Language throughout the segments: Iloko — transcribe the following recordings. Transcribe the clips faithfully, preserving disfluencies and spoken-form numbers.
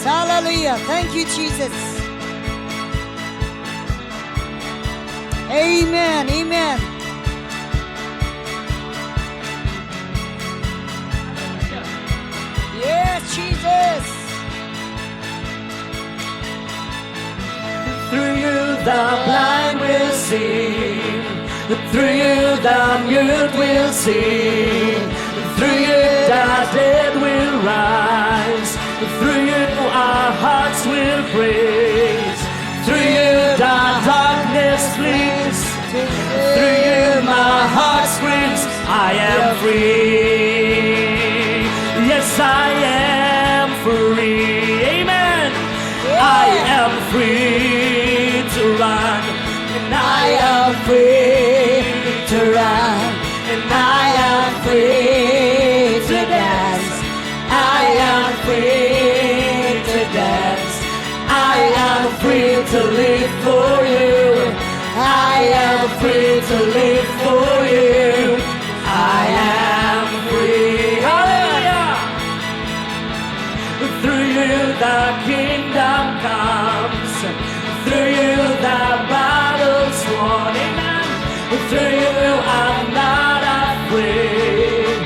Hallelujah. Thank you, Jesus. Amen. Amen. Yes, Jesus. Through you the blind will see. Through you the mute will sing. Through you the dead will rise. Through you our hearts will praise. Through you the darkness flees. Through you my heart screams, "I am free. Yes, I am free." Amen. I am free to run, and I am free to run, and I am free to dance. I am free to dance. I am free to live for you. I am free to live for you. I am free. Hallelujah. Through you the kingdom comes. Through you the battle's won. Amen. Through you I'm not afraid.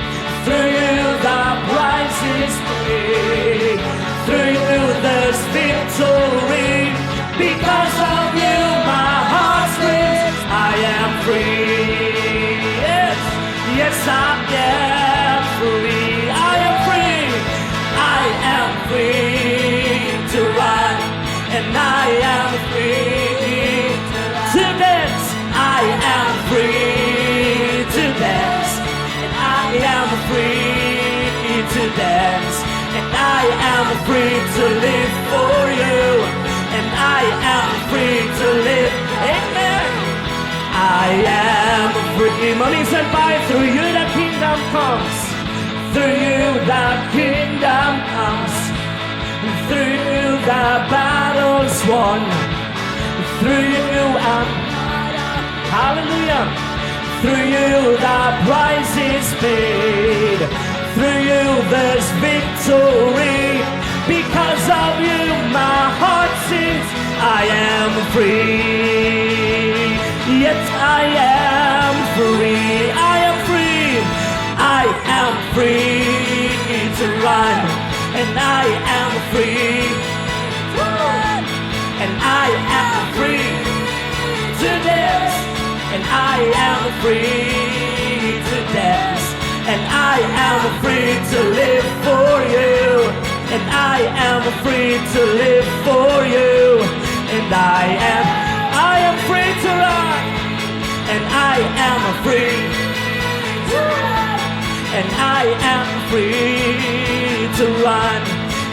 Through you the price is paid. Through you there's victory. Because of you my heart screams, "I am free." Yes, yes, I am free. I am free. I am free to run, and I am free to dance. I am free to dance, and I am free to dance, and I am free to live for you, and I am free to live. Amen. I am free. Maminsan pa, through you the kingdom comes. Through you the kingdom comes. Through you the battle's won. Through you I'm, hallelujah. Through you the price is paid. Through you there's victory. Because of you my heart sings, "I am free. Yes, I am free. I am free. I am free to run, and I am free to run, and I am free to dance, and I am free to dance, and I am free to live for you, and I am free to live for you, and I am, I am free to run, and I am free to run, and I am free to run,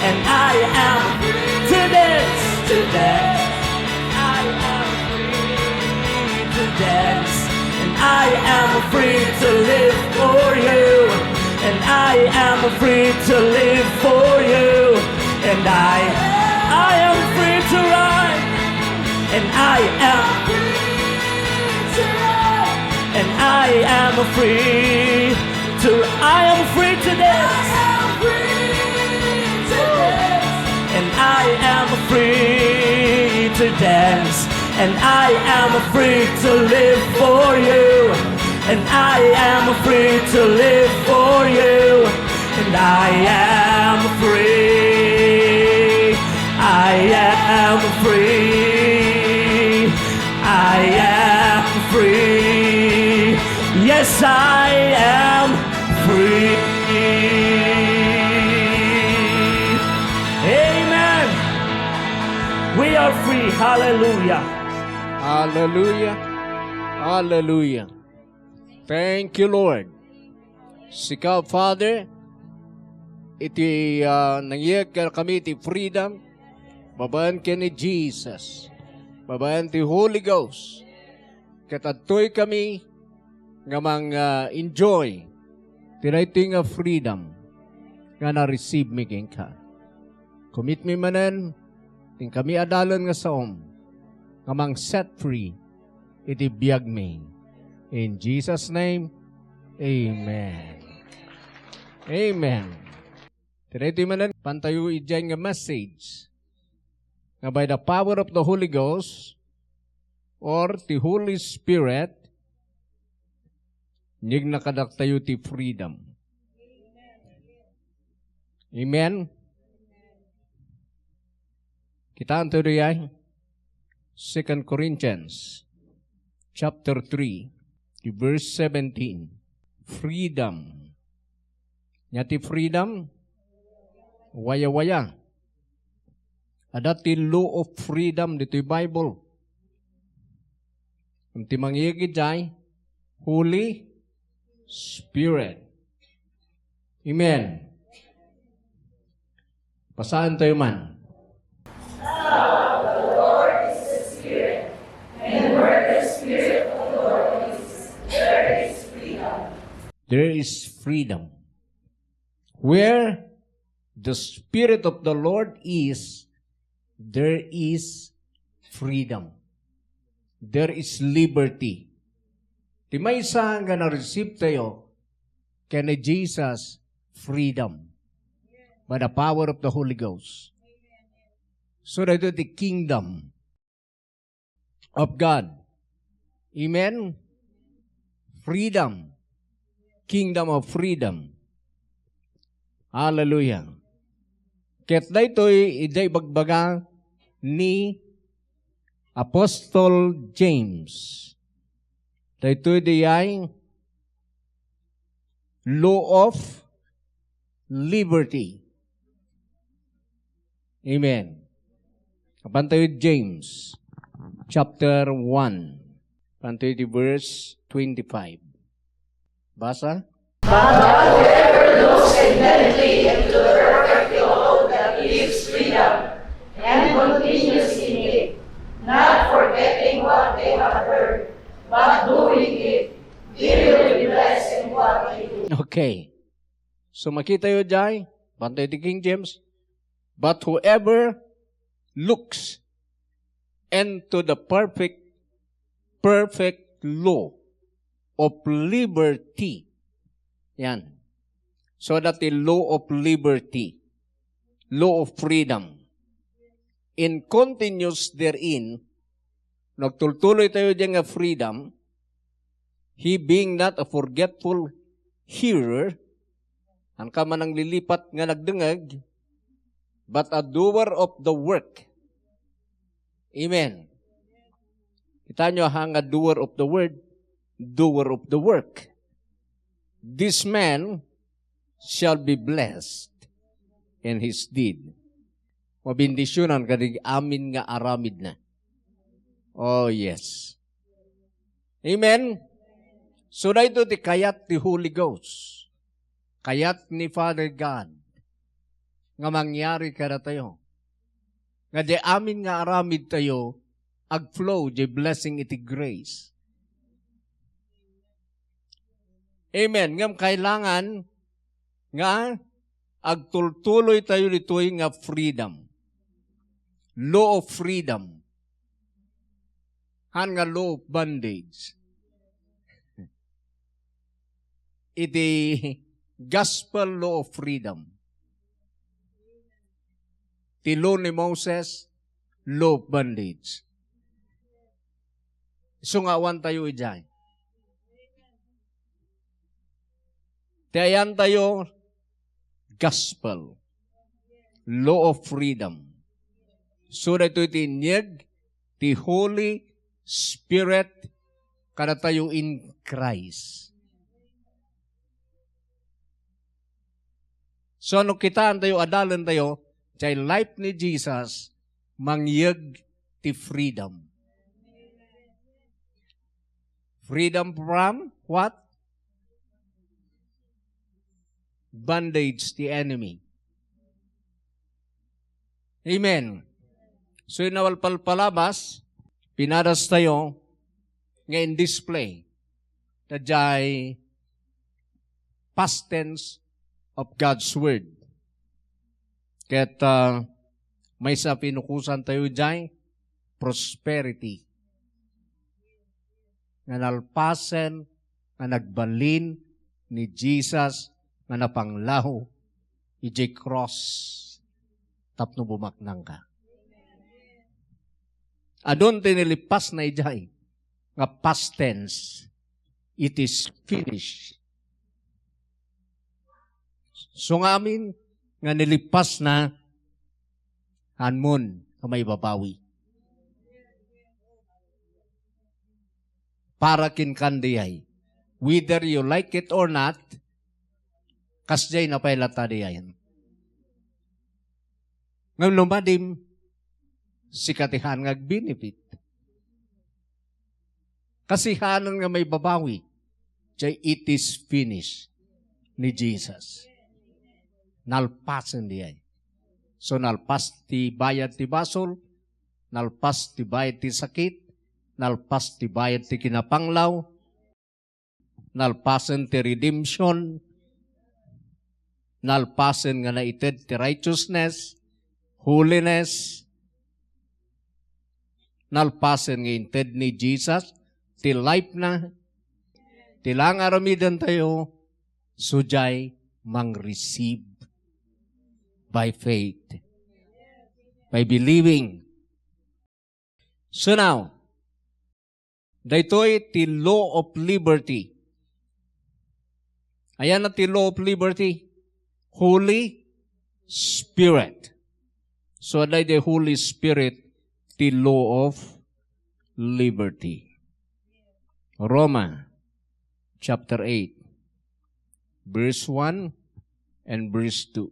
and I am free to dance, to dance. I am free to dance, and I am free to live for you, and I am free to live for you, and I, I am free to run, and I am free to run, and I am free to, I am free to dance. I am free to dance. And I am free to dance. And I am free to live for you. And I am free to live for you. And I am free. I am free. I am free. Yes, I am free. Amen. We are free. Hallelujah. Hallelujah. Hallelujah. Thank you, Lord. Sika, Father, iti, ah, nangyeg kami iti freedom, babaen ken ni Jesus, babaen ti Holy Ghost, ket adtoy kami nga mang, ah, enjoy ti daytoy nga freedom nga na-receive mi kenka. Commit mi manen ti inkami a dalan nga saom nga mang set free iti biagmi. In Jesus' name, amen. Amen. Ti daytoy manen, pantayo idiay nga message nga by the power of the Holy Ghost or the Holy Spirit, inyegna kadatayo ti freedom. Amen? Kitaentayo diay Second Corinthians chapter three, di verse seventeen. Freedom. Ania ti freedom? Wayawaya. Adda ti law of freedom ditoy Bible. Ngem ti mangyeg idiay, Holy Spirit. Amen. Basaentayo man. There is freedom. Where the Spirit of the Lord is, there is freedom. There is liberty. Ti maysa nga na-receive tayo ken ni Jesus, freedom by the power of the Holy Ghost. So, daytoy ti kingdom of God. Amen? Freedom. Kingdom of freedom. Hallelujah. Ket daytoy ida ibagbaga ni Apostle James. Daytoy diay law of liberty. Amen. Apantayo James chapter one. Apantayo ti verse twenty-five. Basa? But whoever looks intently into the perfect law that gives freedom and continues in it, not forgetting what they have heard, but doing it, he will be blessed in what he do. Okay. So, makitayo diay, apantayo ti King James, "But whoever looks into the perfect, perfect law of liberty." Yan. So that the law of liberty, law of freedom, in continues therein, nagtultuloy tayo diyan nga freedom, he being not a forgetful hearer, saan ka man nanglilipat nga nagdengeg, but a doer of the work. Amen. Kita nyo, ha, nga doer of the word, doer of the work. This man shall be blessed in his deed. Mabendisyonan kadagiti amin nga aramidna. Oh, yes. Amen? So, daytoy ti kayat ti Holy Ghost. Kayat ni Father God nga mangyari kadatayo. Nga di amin nga aramid tayo, agflow di blessing iti grace. Amen. Ngem kailangan nga agtultuloy tayo ditoy nga freedom. Law of freedom. Han nga law of bondage. Iti gospel law of freedom. Ti law ni Moses, law of bondage. Isu nga awan tayo idiay. Ti ayan tayo, gospel, law of freedom. So, daytoy ti inyeg ti Holy Spirit kadatayo in Christ. So, no kitaentayo, adalentayo, diay life ni Jesus, mangyeg ti freedom. Freedom from what? Bondage ti enemy. Amen. So, inawal palpalabas, pinadas tayo nga in display. Daydiay past tense of God's Word. Ket, ah, maysa pinukusan tayo diay prosperity. Nga nalpasen, nga nagbalin ni Jesus nga napanglaw idiay cross tapno bumaknangka. Adun ti nilippasna idiay nga past tense, "It is finished." So, ngamin nga nilippasna, haanmon nga maibabawi. Para kenkan diay. Whether you like it or not, kasdiay na pay latta diay. Ngem no madim, sika ti haan nga agbenefit. Kasihanan nga maibabawi, jay "It is finished" ni Jesus. Nalpasen diay. So, nalpas ti bayad ti basol, nalpas ti bayad ti sakit, nalpas ti bayad ti kinapanglaw, nalpasen ti redemption, nalpasen nga naited ti righteousness, holiness, nalpasen nga inted ni Jesus ti life na, ti la nga aramidentayo, sadiay mang-receive by faith, by believing. So now, daytoy ti law of liberty. Ayanna ti law of liberty? Holy Spirit. So, adda idiay Holy Spirit ti law of liberty. Roma chapter eight, verse one and verse two.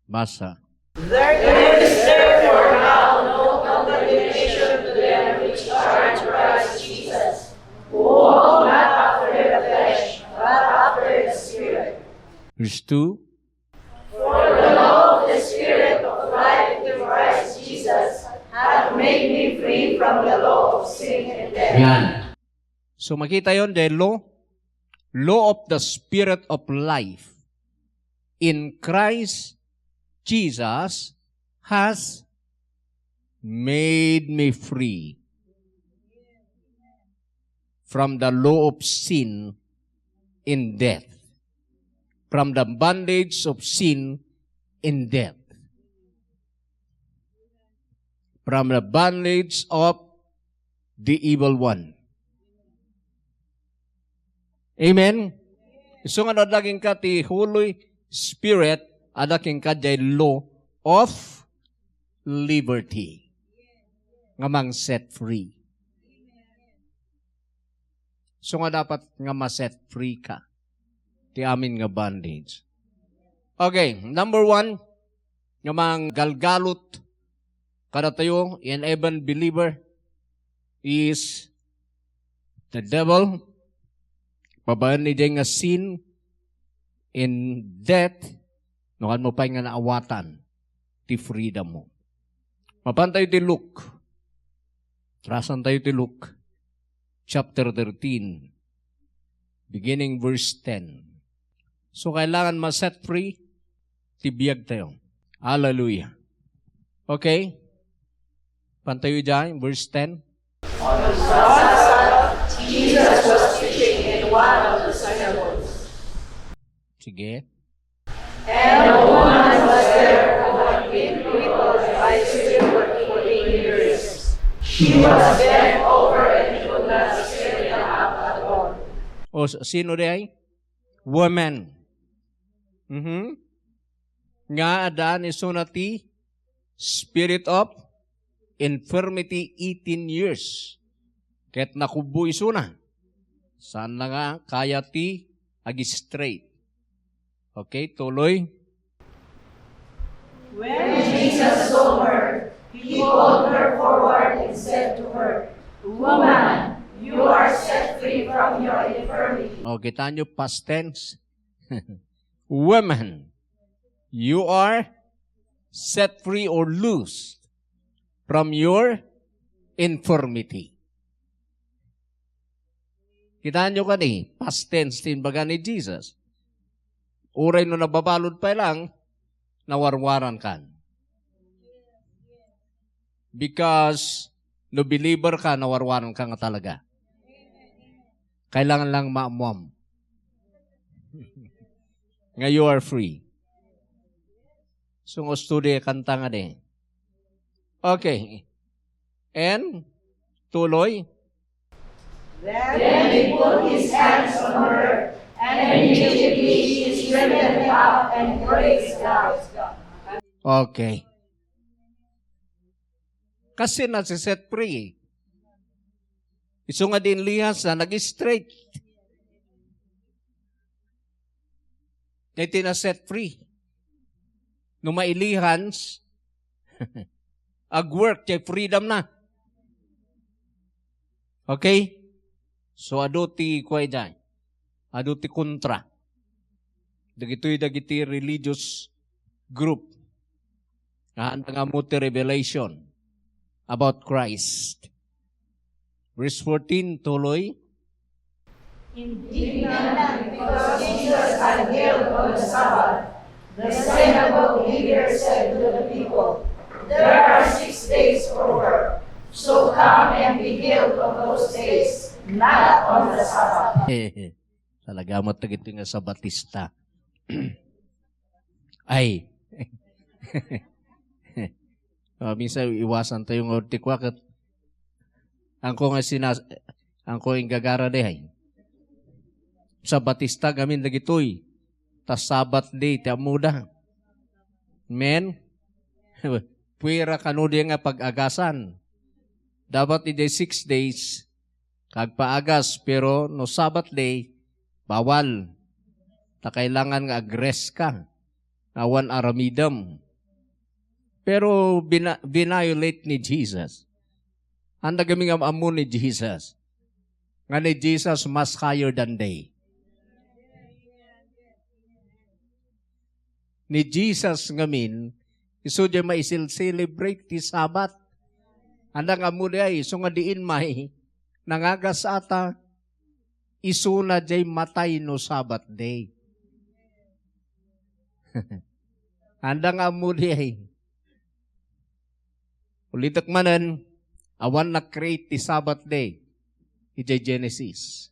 Basa. There is therefore now no condemnation to them which are in Christ Jesus, who walk not after the flesh, but after the Spirit. Verse two. For the law of the Spirit of life in Christ Jesus hath made me free from the law of sin and death. Yan. So, makita yon, the law, law of the Spirit of life in Christ Jesus has made me free from the law of sin and death, from the bondage of sin and death, from the bondage of the evil one. Amen? Isu nga no adda kenka ti Holy Spirit, adda kenka diay law of liberty nga mang-set free. So nga dapat nga ma-set free ka ti amin nga bondage. Okay, number one, nga manggalgalot kadatayo, an even believer, is the devil. Babaen idiay nga sin and death, no, haan mo pay nga naawatan ti freedom mo. Mapantayo ti Luke. Rasantayo ti Luke chapter thirteen, beginning verse ten. So, kailangan ma-set free ti biagtayo. Hallelujah. Okay? Pantayo diay, verse ten. On the Sabbath, Jesus was teaching in one of the synagogues. Sige. And a woman was there who had been crippled by the spirit for eighteen years. She was bent over and could not straighten up at all. O, s-, sino diay? Woman. Mhm. Nga addaan isuna ti spirit of infirmity eighteen years. Ket nakubbo isuna. Saan na nga kaya ti ag-straight. Okay, tuloy. When Jesus saw her, he called her forward and said to her, "Woman, you are set free from your infirmity." O, kita nyo, past tense. Woman, you are set free or loosed from your infirmity. Kitaan nyo kadi, past tense ti imbaga ni Jesus. Uray no nababalud pay lang, nawarwaran kan. Because no believer ka, nawarwaran ka nga talaga. Kailangan lang maammuam nga you are free. Sungo studio kanta nga di. Okay. And, tuloy. Then he put his hands on her, and immediately she straightened up and praised God. Okay. Kasi na si set free. Isu nga di inlihans na nag-straight. Daytoy na set free. No mailihans, ag-work, kay freedom na. Okay? So, adu ti kua idiay. Adu ti kontra. Dagitoy dagiti religious group. Nga, anda nga ammo ti revelation about Christ. Verse fourteen, tuloy. Indignant because Jesus had healed on the Sabbath, the synagogue leader said to the people, "There are six days for work, so come and be healed on those days, not on the Sabbath." Talaga mo, tagito nga Sabatista. Ay. Ah, minsan iwasan tayo nga ti kua ket angko nga sinas-, angko inggagara di ay. Sabatista gamin dagitoy. Ta Sabbath day ti ammoda. Men, puwera kano di nga pag-agasan. Dapat iti six days, kagpaagas, pero no Sabbath day, bawal. Ta kailangan nga ag-rest ka. Awan aramidem. Pero bina-, binayolate ni Jesus. Anda kami nga ammo ni Jesus. Nga ni Jesus mas higher than day. Ni Jesus ngamin, isu diay maisil-celebrate ti Sabbath. Anda nga ammo diay, isu nga diin may nangagas ata, isuna diay matay no Sabbath day. Anda nga ammo diay. Ulitek manen, awan na-create ti Sabbath day idiay Genesis.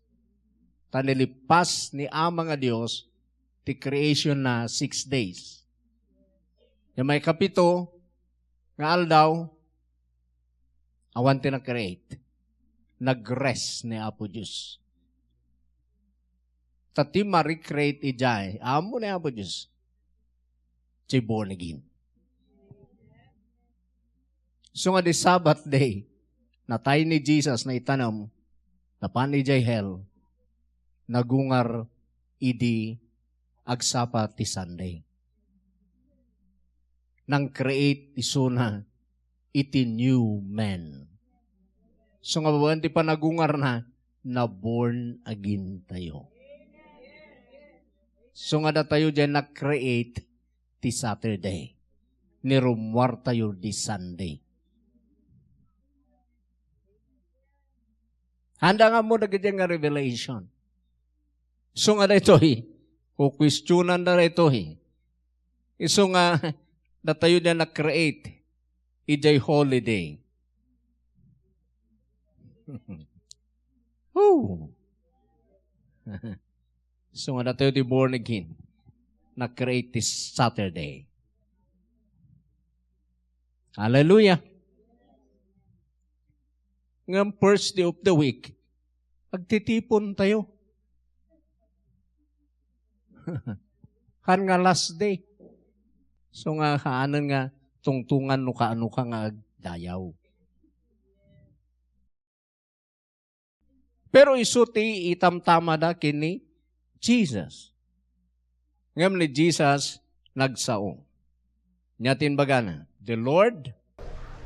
Ta nilippas ni Ama nga Dios ti creation na six days. Nga maikapito nga aldaw, awan ti na-create. Nag-rest ni Apo Dios. Ta ti ma-recreate idiay, ammo ni Apo Dios. Ti born again. So nga di Sabbath day, natay ni Jesus, naitanem, napan idiay hell, nagungar idi agsapa ti Sunday. Nang-create isuna iti new man. So nga babaen ti panagungarna, na-born again tayo. So nga datayo diay na-create ti Saturday. Nirummuar tayo di Sunday. Anda nga ammo dagiti nga revelation. Isu nga daytoy, kukuestionan da daytoy. Isu nga datayo diay na-create idiay holiday. Oh. So nga datayo ti born again. Na-create ti Saturday. Hallelujah. Ngem first day of the week, agtitipon tayo. Han nga last day. So nga, haanen nga tungtungan no kaano ka nga agdayaw. Pero isu ti itamtamada ken ni Jesus. Ngem ni Jesus nagsao. Nia ti imbagana, "The Lord."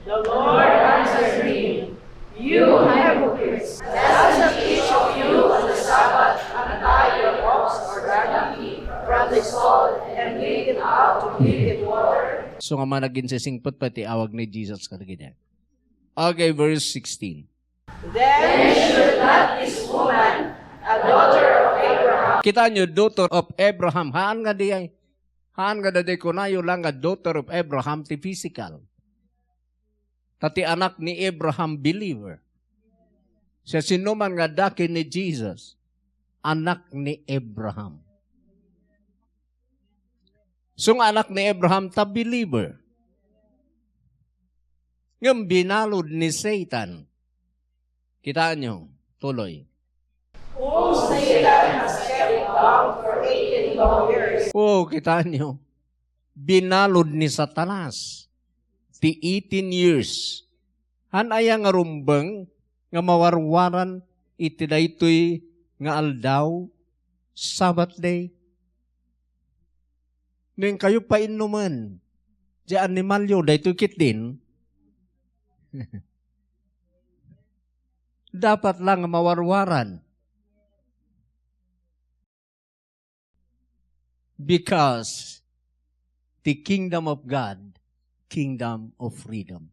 The Lord answered him, "You hypocrites, doesn't each of you on the Sabbath untie your ox or donkey from the stall and lead it out to drink water?" So nga man, naginsisingpet pay ti awag ni Jesus kadagiti. Okay, verse sixteen. Then should not this woman, a daughter of Abraham— Kita nyo, daughter of Abraham. Haan nga di ay, haan nga dadi kunayo lang nga daughter of Abraham ti physical. Ta ti anak ni Abraham, believer. Siasinoman nga daki ni Jesus, anak ni Abraham. So nga anak ni Abraham ta believer. Ngem binalud ni Satan. Kitaenyo, tuloy. Whom Satan has kept bound for eighteen long years. Oh, kitaenyo. Binalud ni Satanas ti eighteen years. Han aya nga rumbeng nga mawarwaran iti daytoy nga aldaw, Sabbath day? No inkayo painnumen, ti animalyo, daytoy ketdin. Dapat lang nga mawarwaran. Because the kingdom of God, kingdom of freedom.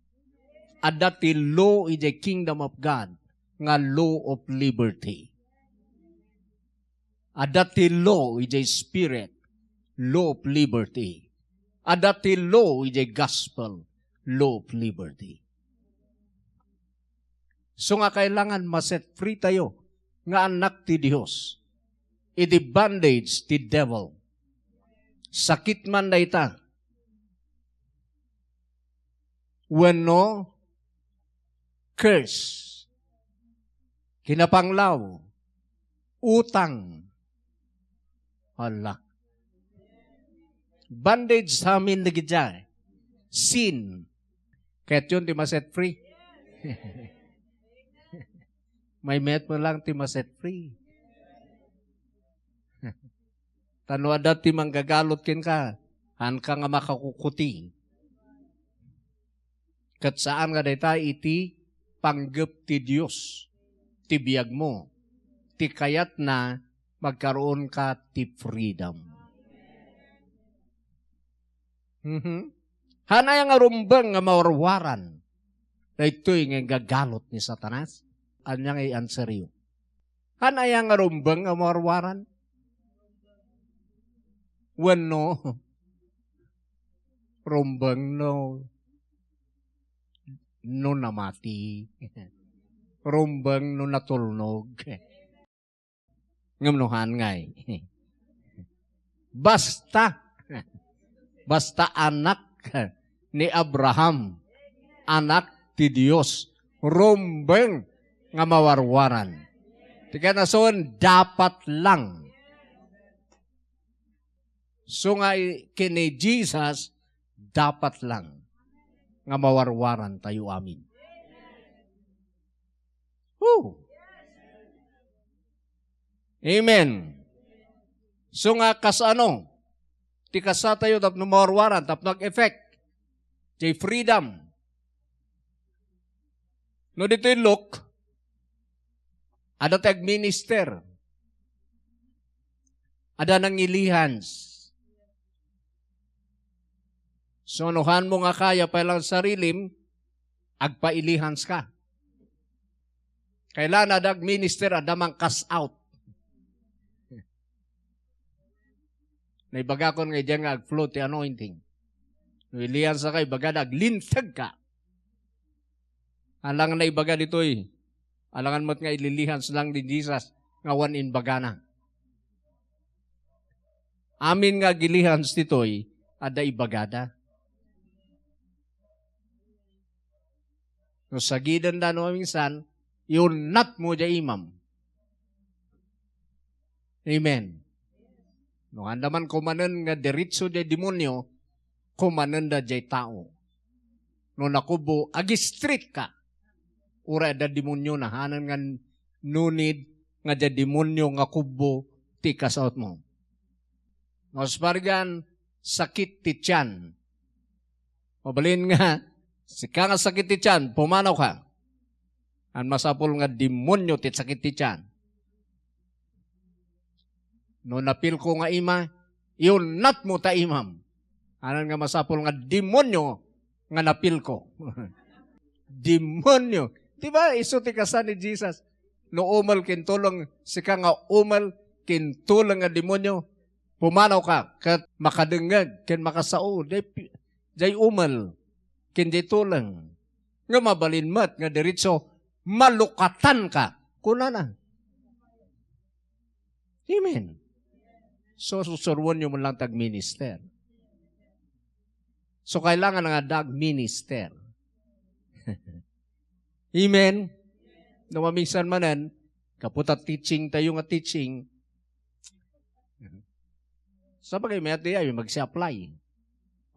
Adda ti law iti kingdom of God nga law of liberty. Adda ti law iti spirit, law of liberty. Adda ti law iti gospel, law of liberty. So nga kailangan ma-set free tayo nga anak ti Dios iti bondage ti devil. Sakit man dayta. Wenno curse. Kinapanglaw. Utang. Hala. Bondage sa amin dagiti sin. Ket yun ti ma-set free. May met mo lang ti ma-set free. Ta no adda ti manggagalot kenka, haanka nga makakukuti. Ket saan nga dayta iti panggep ti Dios ti biagmo, ti kayatna magkaroonka ti freedom. Mhm. Haanay nga rumbeng nga mawarwaran daytoy nga gagalot ni Satanas? Ania nga i-answeryo? Haanay nga rumbeng nga mawarwaran? Wenno, rumbeng no, no namati. Rumbeng no natulnog. Ngem no haan ngay. Basta, basta anak ni Abraham, anak ti Dios, rumbeng nga mawarwaran. Ti kanason, dapat lang. So nga i-, ken ni Jesus, dapat lang nga mawarwaran tayo amin. Woo! Amen. So nga, kasano ti kasatayo tapno mawarwaran, tapno ag-effect? Ti freedom. No ditoy Luke, adda ti agminister. Adda nangilihans. So, no haan mo nga kaya pay lang sarilim, agpailihanska. Kailangan adda agminister, adda mang cast out. Naibagakon nga idiay nga ag-flow ti anointing. No ilihanska, ibagada, aglintegka. Alangan naibaga ditoy. Alangan met nga ililihans lang ni Jesus nga awan imbagana. Amin nga agilihans ditoy, adda ibagada. No sagidenda no maminsan, iunnatmo diay imam. Amen. No, anda man kumanen nga diretso diay demonio, kumanenda diay tao. No nakubbo, ag-straight ka. Uray adda demonio, nahanan nga no need nga diay demonio nga kubbo ti kasautmo. No, sparigan, sakit ti tiyan. Mabalin nga, sika nga sakit ti tiyan, pumanawka. An masapul nga demonio ti sakit ti tiyan. No napilko nga ima, iunnatmo ta imam. Anan nga masapul nga demonio nga napilko. Demonio. Di ba, isu ti kasta ni Jesus? No umel ken tuleng, sika nga umel ken tuleng nga demonio, pumanawka ket makadengngeg ken makasao. Diay pi-, diay umel ken diay tuleng. Nga mabalin met nga diretso, malukatanka. Kunana. Amen. So, susuroenyo man lang ti agminister. So, kailangan nga adda agminister. Amen? No maminsan manen, gapu ta teaching tayo nga teaching, sabagay, mayat di ay magsi-apply.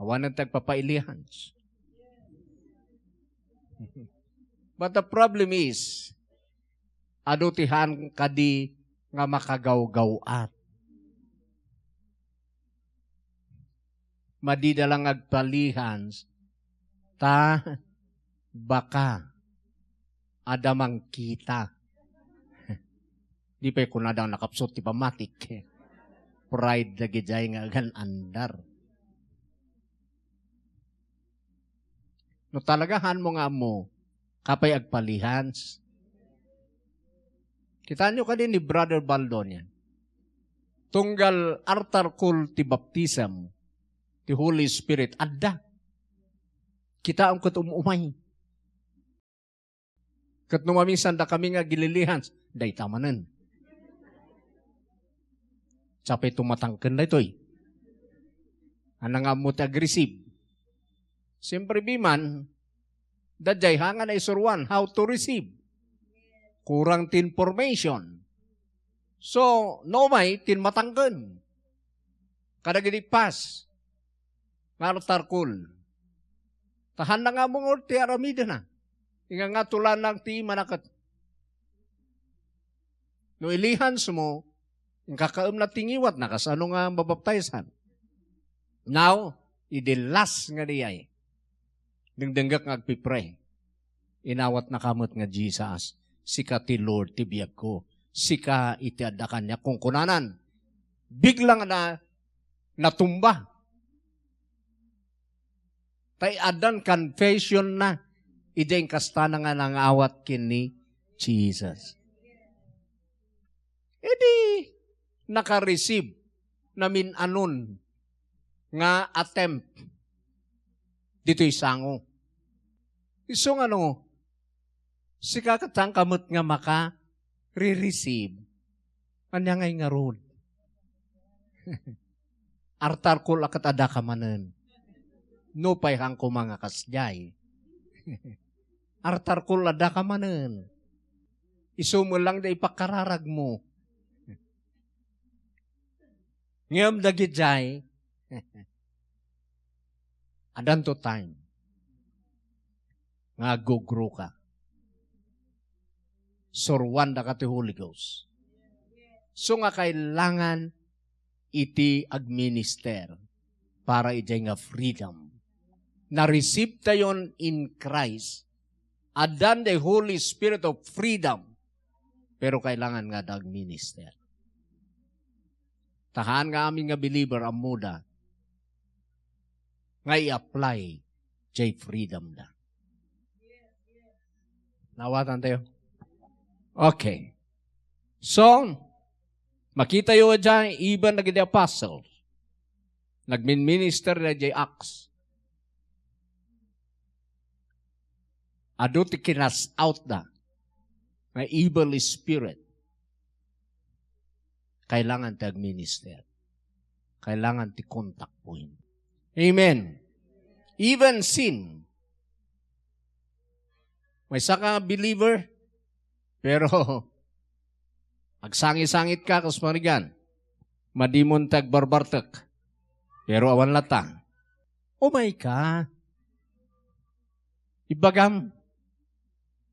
Awanen ti agpapa-Elias. But the problem is, adu ti haan kadi nga makagawgaw-at. Madida lang agpa-Elias, ta baka adda mangkita. Di pay kunada nga nakapsut ti pammatik. Pride dagijay nga agan-andar. No talaga haanmo nga ammo, apay agpa-Elias? Kitaenyo kadi ni Brother Baldo niyan. Tunggal altarcol ti baptism, ti Holy Spirit, adda. Kitaem ket um-umay. Ket no maminsan dakami nga agili-Elias, dayta manen. Sapay tumatangken daytoy. Ania nga ammo ti ag-receive? Siyempre, biman, daydiay haan nga naisuroan, how to receive. Kurang ti information. So, no umay, tin matangken. Kadagiti pass nga altarcol. Ta haanna nga ammo ti aramidena. Inga nga tulanang ti imana ket. No Eliasmo, inka kaemna ti ngiwatna, kasano nga mabaptaisan? Now, idi last nga diay, dengdenggek nga agpipray. Inawatnaka met nga, "Jesus, sika ti Lord ti biagko. Sika iti adda kaniak," kunkunanan. Bigla nga na, natumba. Tay addan confession na, idiay inkastana nga nangawat ken ni Jesus. Idi naka-receive namin-anon nga attempt ditoy sango. Isu nga no, sika ket saanka met nga maka-re-receive. Ania ngay ngarud? Altarcol a ket adda ka manen. Nupay haan koma nga kasdiay. Altarcol adda ka manen. Isu met lang da ipakkararagmo. Ngem dagidiay, addanto time nga aggugro ka. Suruandaka ti Holy Ghost. So nga kailangan iti agminister para idiay nga freedom. Na-receive tayon in Christ. Addan the Holy Spirit of freedom. Pero kailangan nga adda agminister. Ta haan nga amin nga believer, ammoda nga i-apply jay freedom da. Naawatan tayo? Okay. So, makita yo dyan, even dagiti apostles, nagminminister na jay Acts. Adu ti kinas-out da nga evil spirit. Kailangan ti agminister. Kailangan ti contact point. Amen. Even sin. Maysa ka believer, pero agsangit-sangit ka, kas parigan. Madimon ti agbarbartek. Pero awan latta. Umay ka. Ibagam,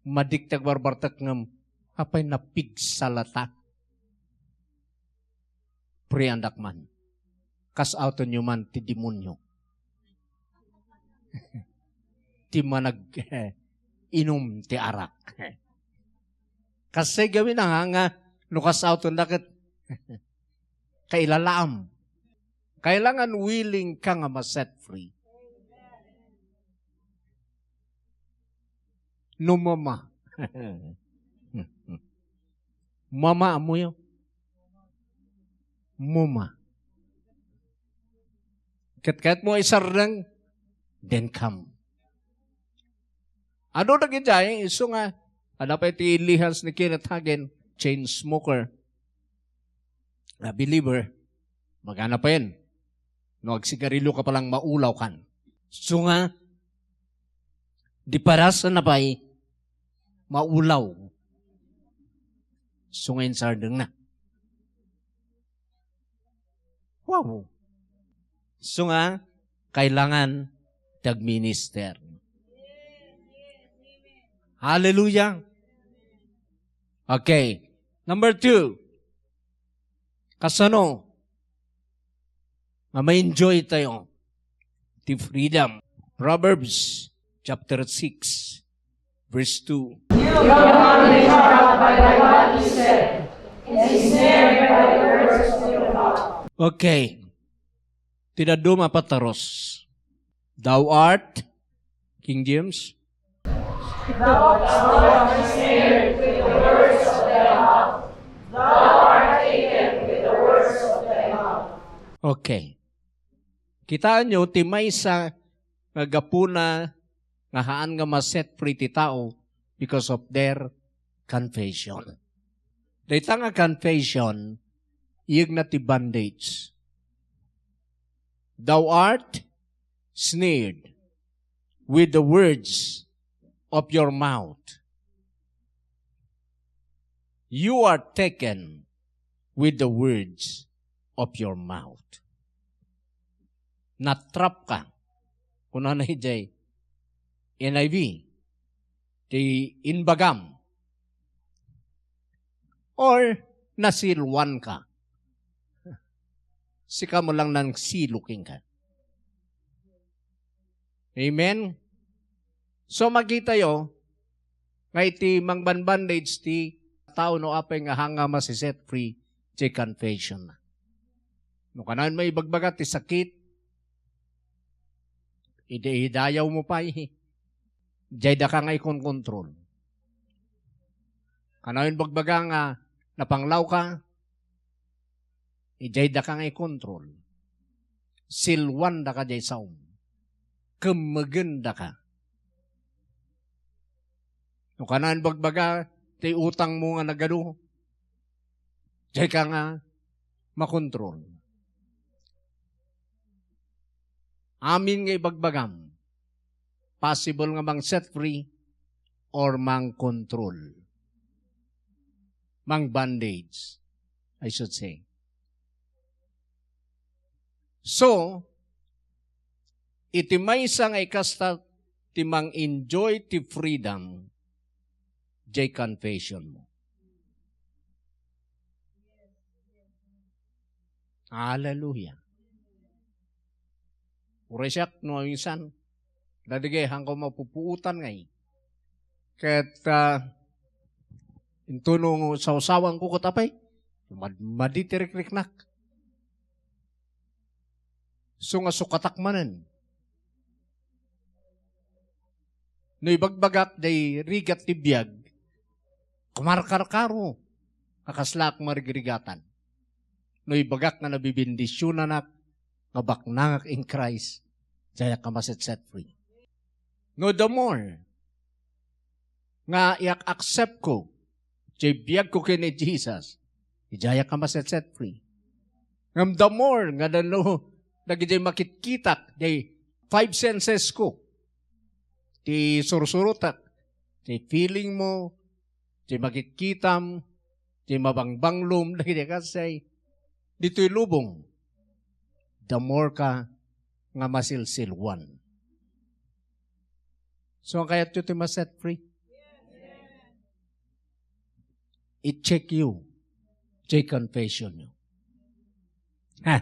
madik ti agbarbartek ngem, apay napigsa latta? Priandak man. Kas-outenyo man ti demonyo. Ti manag-, inum ti arak. Kasay gawin na nga, nga no kas-outenda ket kailalaam. Kailangan willing ka nga ma-set free. No mama. Mama, ammoyo? Mama. Ket kayatmo isardeng, then come. Adu dagidiay, isu nga, adda pay ti ilihans ni Kenneth Hagin, chain smoker, a believer, magana payen. No agsigarilio ka pa lang, maulaw kan. Isu nga, di parasna pay, maulaw. Isu nga insardengna. Wow. Isu nga, kailangan ti agminister. Hallelujah. Okay. Number two. Kasano nga ma-enjoy tayo ti freedom? Proverbs chapter six, verse two. You will not be trapped by what you say, ensnared by the words of your mouth. Okay. Ti dadduma a pataros. Thou art, King James. Thou art ensnared with the words of thy mouth. Thou art taken with the words of thy mouth. Okay. Kitaenyo, ti maysa nga gapuna nga haan nga ma-set free ti tao because of their confession. Dayta nga confession, iyegna ti bondage. Thou art snared with the words of your mouth. You are taken with the words of your mouth. Natrap ka. Kunana idiay N I V, ti imbagam. Or nasilwan ka. Sika mo lang nang silo kenka. Amen? So, makitayo nga iti mangbanbandage ti tao no apay nga haan nga masiset free ti confession. No kanayon maibagbaga ti sakit, idi idayaw mo pay, diay daka nga ikonkontrol. Kanayon bagbaga nga napanglaw ka, idiay daka nga ikontrol. Silwan daka diay saom. Kemmegen daka. No kanayon bagbaga, ti utang mo nga nagadu, diay ka nga makontrol. Amin nga ibagbagam, possible nga mang set free or mang control. Mang bondage, I should say. So, iti maysa nga ikasta ti mang-enjoy ti freedom, diay confession mo. Hallelujah. Uray siak no insan, dagiti haanko mapupuotan ngay. Ket, ah, intono sawsawanko ket apay, mad-, madi ti rikriknak. Isu nga sukatak manen. No ibagbagak diay rigat ti biag, kumarkarkaro, a kaslaak marigrigatan. No ibagak nga nabibendisionanak, nga baknangak in Christ, diayak a maset-set free. No, the more nga iyak-accept ko, diay biag ko ken ni Jesus, diayak a maset-set free. Ngem the more nga dano, dagiti makitkitak, diay five senses ko, ti sursurotak, ti feeling mo, ti makitkitam, ti mabangbanglom, dagiti kasay, ditoy lubong, the more ka nga masilsilwan. So, ang kayatyo ti maset free? I-check you. Check confession you. Ha?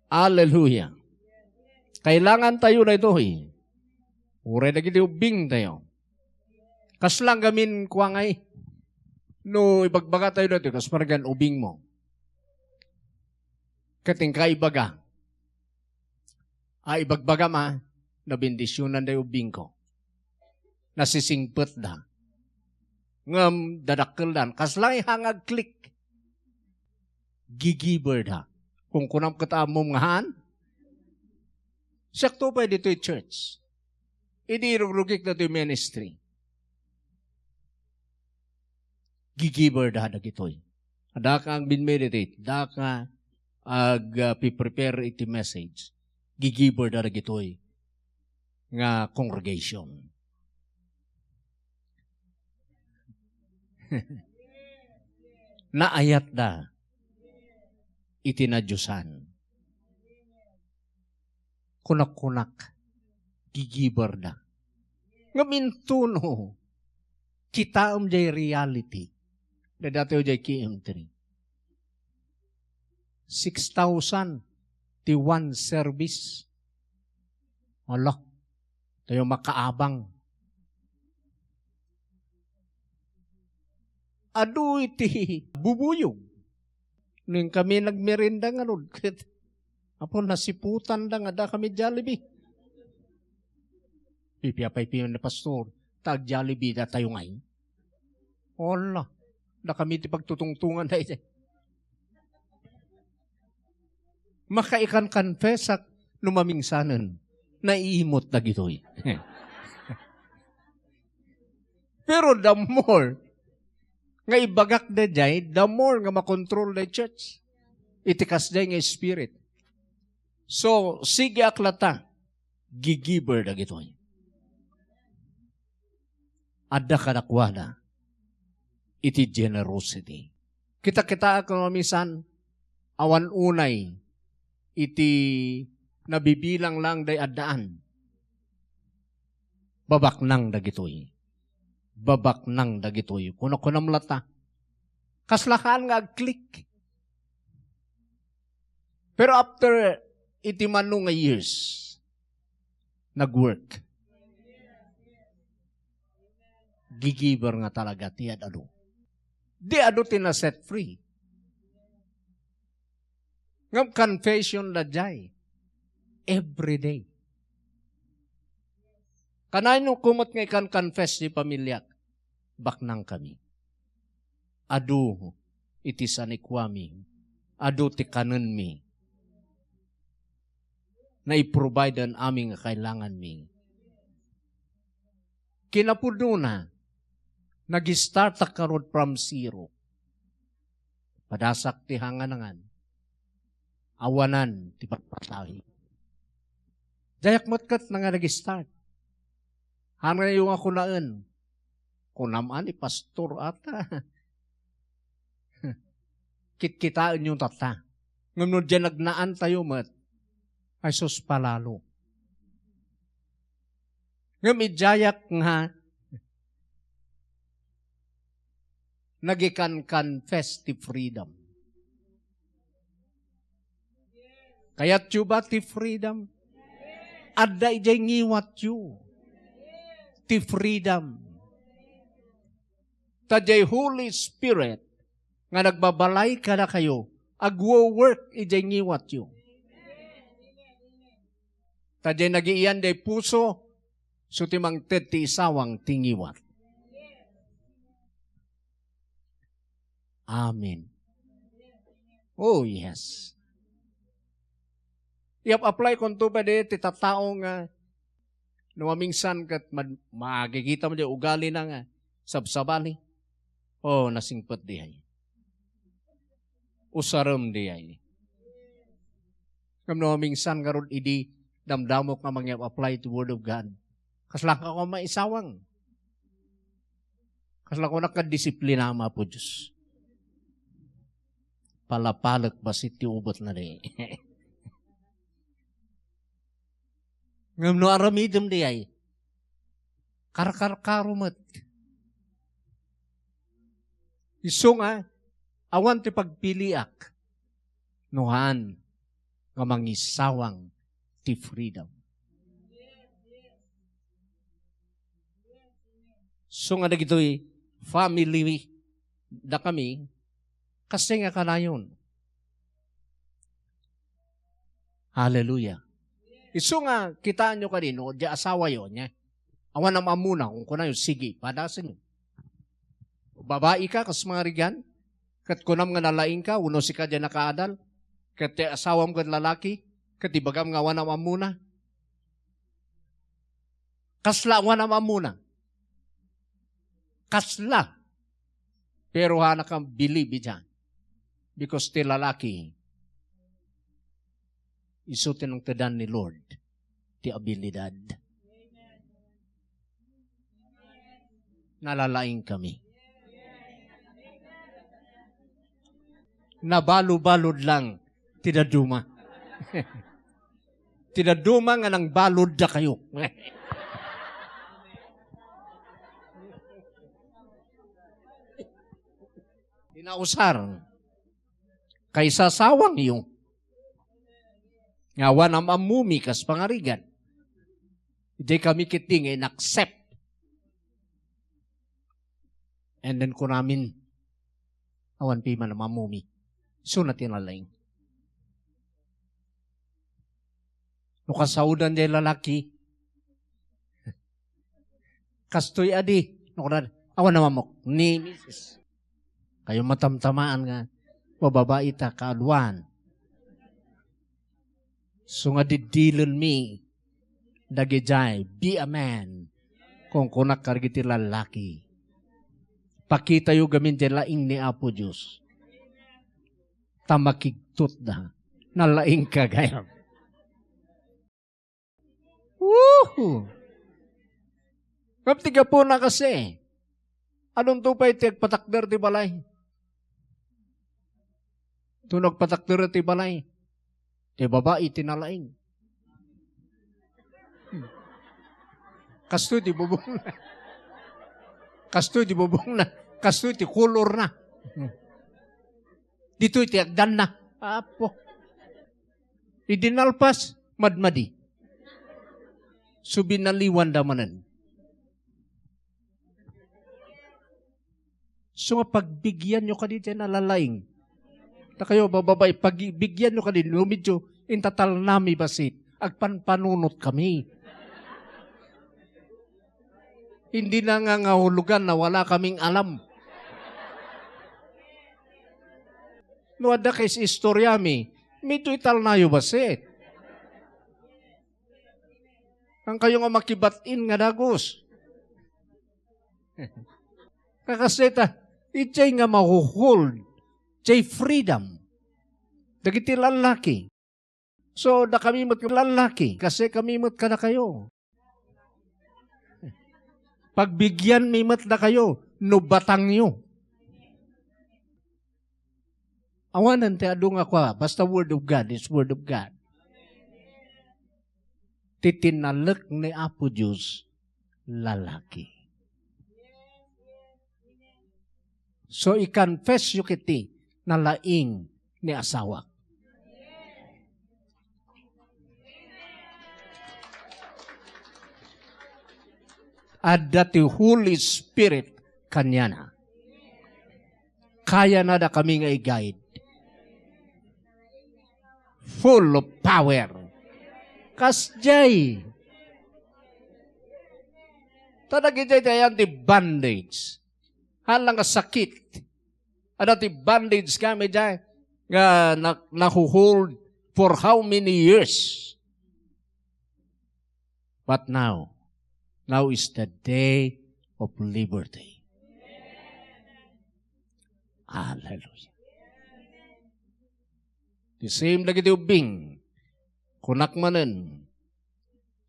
Hallelujah. Kailangan tayo na ito, eh. Uray dagiti ubbing tayo. Kasla gamin kua ngay, no, ibagbaga tayo dati, kas pargan ubing mo. Kating kaibaga. Ah, ibagbaga ma, nabendisyunan da ubing ko. Nasisingpet da. Ngem dadakkel dan. Kasla nga hangag click. Gigiber da. Kung kunam ket ammom nga haan, siak to pay ditoy church. Idi irugrugik datoy ministry. Gigiber da dagitoy. Adda ka ag-meditate, adda ka ag, ah, piprepare iti message. Gigiber da dagitoy. nga congregation. Naayatda iti nadiosan. Kunak-kunak, gigiberda. Ngem intono, kitaem jay reality. Dayta tayo jay K M three. Six thousand ti one service. Ala, tayo makaabang. Adu iti bubuyog. Nung kami nagmerienda ngarud, ket, apo, nasiputanda nga adda kami Jollibee. Pipia pay piman ni Pastor, ta ag-Jollibee da tayo ngay. Wala. Da kami ti pagtutungtungan da iti. Makaikan-confessak no mamingsanen. Naiimot dagitoy. Pero the more nga ibagak dayjay, the more nga makontrol day church. Iti kasjay nga spirit. So, sige ak lata, gigiber dagitoy. Adda kadakuada iti generosity. Kita-kitaak no mamisan, awan unay iti nabibilang lang day addaan. Babaknang dagitoy. Babaknang dagitoy. Kuna-kunam lata. Kasla haan nga ag-click. Pero after iti mano nga years, nag-work. Gigiber nga talaga ti ad-adu. Di adu ti na-set free. Ngem confession da jay. Every day. Kanayon ko met nga ikan-confess ti pamiliak, baknang kami. Adu iti sanikuami. Adu ti kanenmi. Nai-provide-an amin nga kailanganmi. Kinapudnona, nag-start ak ngarud from zero. Padasak ti hanganangan. Awanan ti pagpasahi. Diak met ket nga nag-start. Hanayo nga kunaen, kunam a ni pastor ata. Kitkitaenyo tatta. Ngem no diay nagnaan tayo met, ay sus, palalo. Ngem idiayak nga nagikan-confess ti freedom. Kayatyo ba ti freedom? Adda idiay ngiwatyo ti freedom. Ta diay Holy Spirit nga nagbabalay kadakayo, agwo-work idiay ngiwatyo. Ta diay nagiian diay puso, so ti mangted ti isawang ti ngiwat. Amen. Oh, yes. Iyap-apply konto pay di ti tattao nga no mamingsan ket mad-, makikita mo di ugali na nga sabsabali. Oh, nasingpet diay. Usarem diay. Ngem no mamingsan ngarud idi damdamok nga mangyap-apply ti Word of God, kasla ka maisawang. Kasla kunak nga disiplina, Apo Dios. Palapalek bassit ti ubetna di. Ngem no aramidem diay, karkarkaro met. Isu nga, awan ti pagpiliak no haan nga mangisawang ti freedom. So nga dagitoy family da kami, kasi nga kanayon. Hallelujah. Isu nga, kitaenyo kadi, no, di asawayo, nya. Awan am-ammona, kung kunayo, sige, padasenyo. Babai ka, kas mga rigan, ket kunam nga nalaing ka, wenno sika di nakaadal, ket ti asawam ket lalaki, ket ibagam nga awan am-ammona. Kasla awan am-ammona. Kasla. Pero haanka believe idiay. Because ti lalaki, isu ti nangtedan ni Lord ti abilidad. nalalaingkami. Nabalubalud lang ti dadduma. Ti dadduma nga nangbalud dakayo. Inausar. Kaisasawangyo. Nga awan am-ammumi kas pangarigan. Idiay kami ketdi nga in-accept. And then kunamin, awan piman am-ammumi. Isu na ti nalaing. No kasaodan diay lalaki, kastoy adi, no kuna, awan am-ammok, ni misis. Kayo matamtamaan nga, bababai ta kaaduan. So nga diddilenmi, dagidiay, be a man. Kunkunak kadagiti lalaki. Pakitayo gamin diay laing ni Apo Dios. Ta makigtutda. Nalaingka gayam. Woohoo! Ngem ti gapuna kasi, anonto pay ti agpatakder ti balay? Ti nagpatakder ti balay, ti babai ti nalaing. Kastoy ti bubongna. Kastoy ti bubongna. Kastoy ti kolorna. Ditoy ti agdanna. Apo. Idi nalpas, madmadi. So, binaliwanda manen. So nga pagbigianyo kadi ti nalalaing. Dakayo, bababai, pagbigianyo kadi, no medyo intatalnami bassit, agpanpanunot kami. Hindi na nga nga hulugan na wala kaming alam. No adda kay istoryami, medyo italnayo bassit. Ang kayo nga makibat-in nga dagus. Kakaseta, idiay nga mahuhold, jay freedom. Dagiti lallaki. So, da kami met lallaki, kasi kami met kadakayo. Pagbigianmi met dakayo, no batangyo. Awanen ti adu nga kua, basta Word of God is Word of God. Ti tinalek ni Apo Dios, lalaki. So, i-confess yo kiti, nalaing ni asawak. Adda ti Holy Spirit kaniana. Kayana dakami nga i-guide. Full of power. Kasdiay. Ta dagidiay ti ayan ti bondage. Haan lang nga sakit. Adda ti bondage kami diay nga na-, nahuhold for how many years? But now, now is the day of liberty. Hallelujah. The same dagiti ubbing. Kunak manen.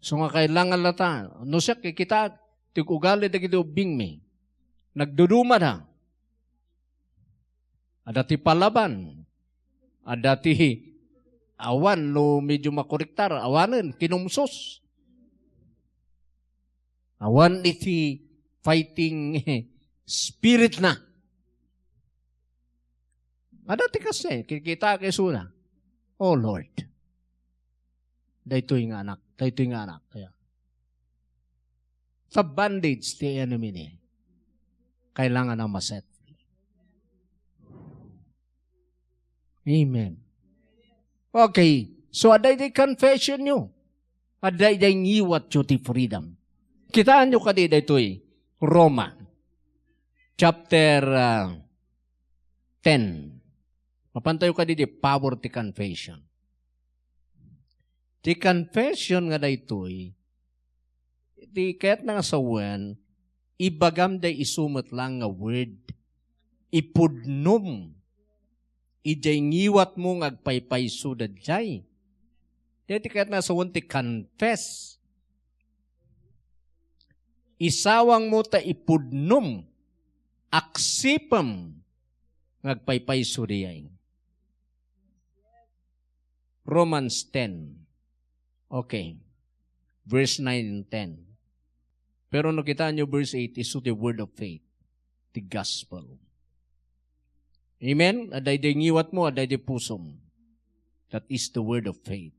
So nga kailangan lata. No siak, kikitaak ti ugali dagiti ubbingmi. Nagdudumada. Adda ti palaban. Adda ti awan no medyo makorektar. Awanen, kinumsos. Awan iti fighting spirit na. Adda ti kasi, kikita kayo suna. Oh Lord, daytoy nga anak, daytoy nga anak. Kaya, sa bondage ti enemy ni, kailangan na ma-set free. Amen. Okay. So, adda iti confession nyo. Adda iti ngiwat nyo ti freedom. Kitaan nyo kadi daytoy. Roma. Chapter, ah, ten. Mapantayo kadi di power ti confession. Ti confession nga daytoy, ti kayatna nga sawen, ibagam day isu met lang nga word. Ipudnom. Idiay ngiwatmo nga agpaypayso daydiay. Daytoy kayatna nga sawen ti confess. Isawangmo ta ipudnom, aksipem nga agpaypayso diay. Romans ten. Okay. Verse nine and ten. Pero no kitaenyo, verse eight, isu ti word of faith, the gospel. Amen? Adda idiay ngiwatmo, adda idiay pusom. That is the word of faith.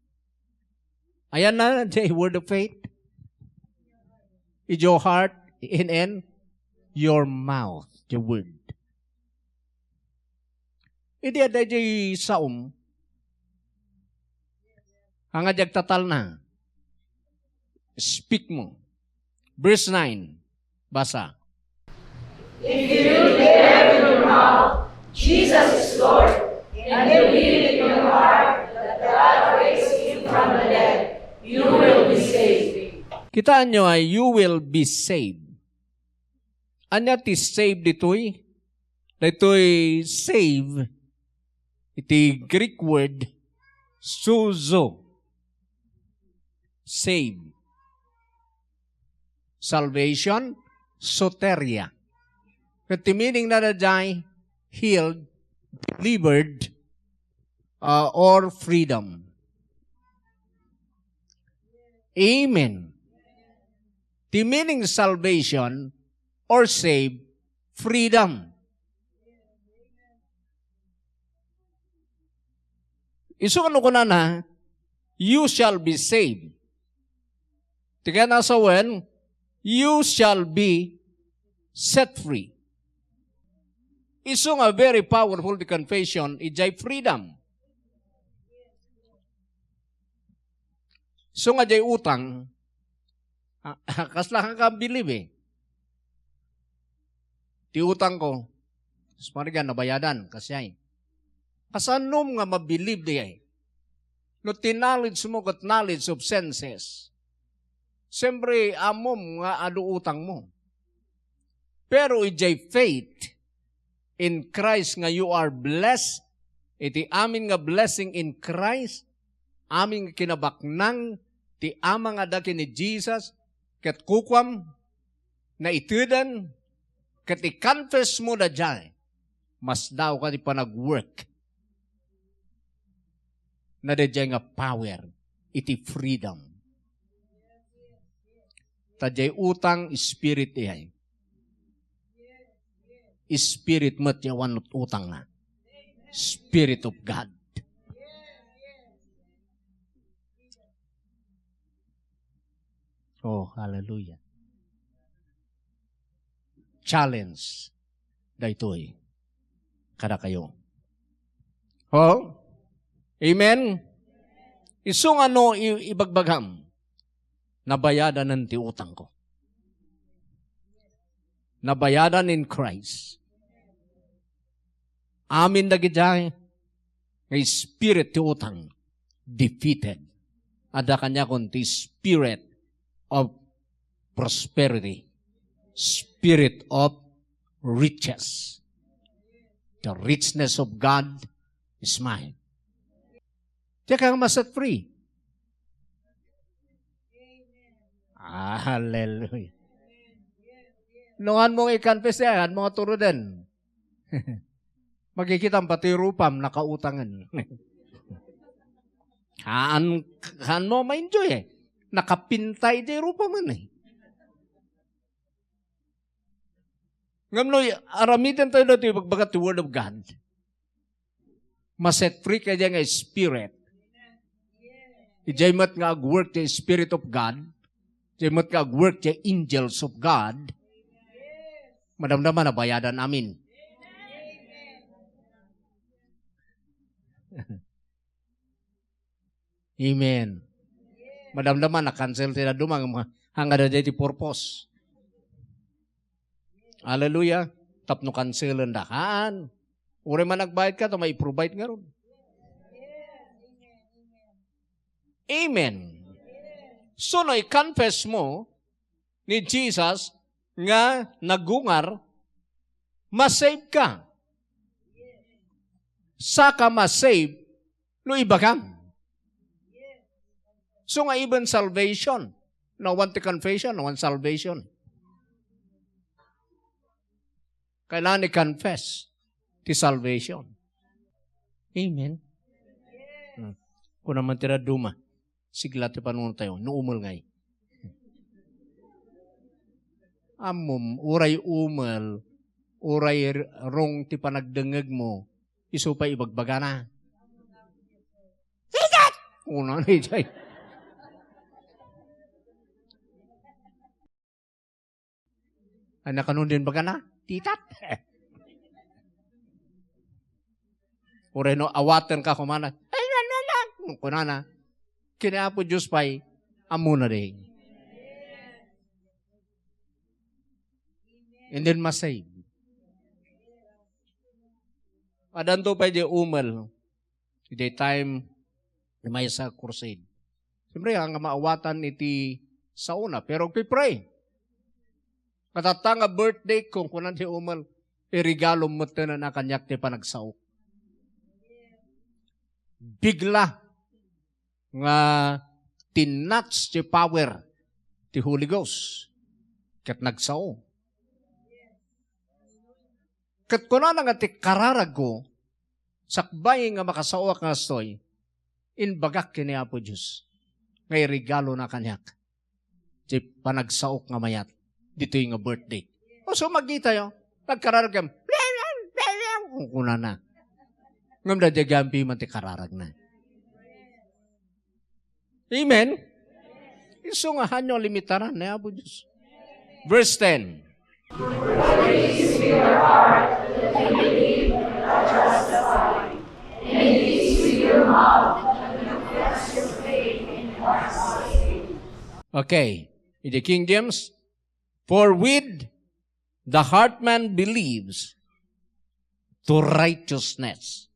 Ayanna, the word of faith? In your heart, in, in your mouth, the word. Idi adda idiay saom, ania ti agtatalna? Speak mo. Verse nine. Basa. If you declare in your mouth, "Jesus is Lord," and believe in your heart that God raised him from the dead, you will be saved. Kitaenyo, ay, you will be saved. Ania ti save ditoy? Daytoy save, iti Greek word, sozo. Save. Salvation, soteria. Ket ti meaning na daydiay, healed, delivered, uh, or freedom. Amen. The meaning salvation or save, freedom. Isu nga no kunana, "You shall be saved." Ti kayatna a sawen, "You shall be set free." Isu nga very powerful ti confession, idiay freedom. Isu nga diay utang, ah, kasla ka bilib eh. Ti utang ko, mas marigan, nabayadan, kasdiay. Kasanom nga mabilib diay? No ti knowledge mo ket knowledge of senses, siyempre, ammom nga adu utang mo. Pero idiay faith in Christ nga you are blessed, iti amin nga blessing in Christ, amin nga kinabaknang ti Ama nga adda ken ni Jesus, ket kukuam, naiteden, ket i-confess mo daydiay, masdaawka ti panag-work na daydiay nga power iti freedom. Ta diay utang, spirit diay. Spirit met ti awan utangna. Spirit of God. Oh, hallelujah. Challenge daytoy kadakayo. Oh? Amen? Isu nga no i-, ibagbagam, nabayadanen ti utang ko. Nabayadan in Christ. Amin dagidiay nga spirit ti utang, defeated. Adda kaniakon ti spirit of prosperity, spirit of riches. The richness of God is mine. Diak nga ma-set free. Hallelujah. No, haan mo nga i-confess yan, haan mo nga turuden. Makikita mo pati rupam, nakautangen. Haan, haan mo ma-enjoy eh. Nakapinta diay rupam eh. Ngem no, aramiden tayo daytoy ibagbaga ti Word of God. Ma-set free ka diay nga spirit. Idiay met nga ag-work ti Spirit of God. Idiay met nga ag-work ti angels of God. Madamdama, nabayadan amin. Amen. Madamdama, na-cancel ti dadduma, nga mga, hangad daydiay ti purpose. Hallelujah. Tapno cancelen da. Haan. Uray man nagbayad ka, ta mai-provide ngarud. Amen. So, no, i-confess mo ni Jesus nga nagungar, ma-save ka. Saka ma-save no ibagam. So nga even salvation, no, awan ti confession, no, awan salvation. Kailangan i-confess ti salvation. Amen. Hmm. Kuna man ti dadduma, sigla ti panunot tayo, no umel ngay. Ammom, uray umel, uray wrong ti panagdengngegmo, isu pay ibagbagana. Titat! Una na itay. Ay, nakano din bagana? Titat! Uray no, awaten ka kumana. Ay, na, na, na. Kunana, kini Apo Diyos pay, ammona di. And then masave. Adanto pay di umel. Iti time ni maysa a crusade. Siyempre, nga maawatan iti saona, pero agpipray. Katatta nga birthday ko, kunan ti umel, iregalo metten a kaniak ti panagsaok. Bigla nga tinnatch ti power ti Holy Ghost. Ket nagsao. Ket kunana nga ti kararagko, sakbay nga makasaoak nga kastoy, imbagak ken ni Apo Dios nga iregalona kaniak ti panagsaok nga mayat ditoy nga birthday. O, so, magkitayo, nagkararag kami, kunana. Ngem daydiay gayam pay man ti kararagna. Amen? Isu nga hanyo a limitaran ni Apo Dios. Verse ten. Okay. In the King James, "For with the heart man believes to righteousness."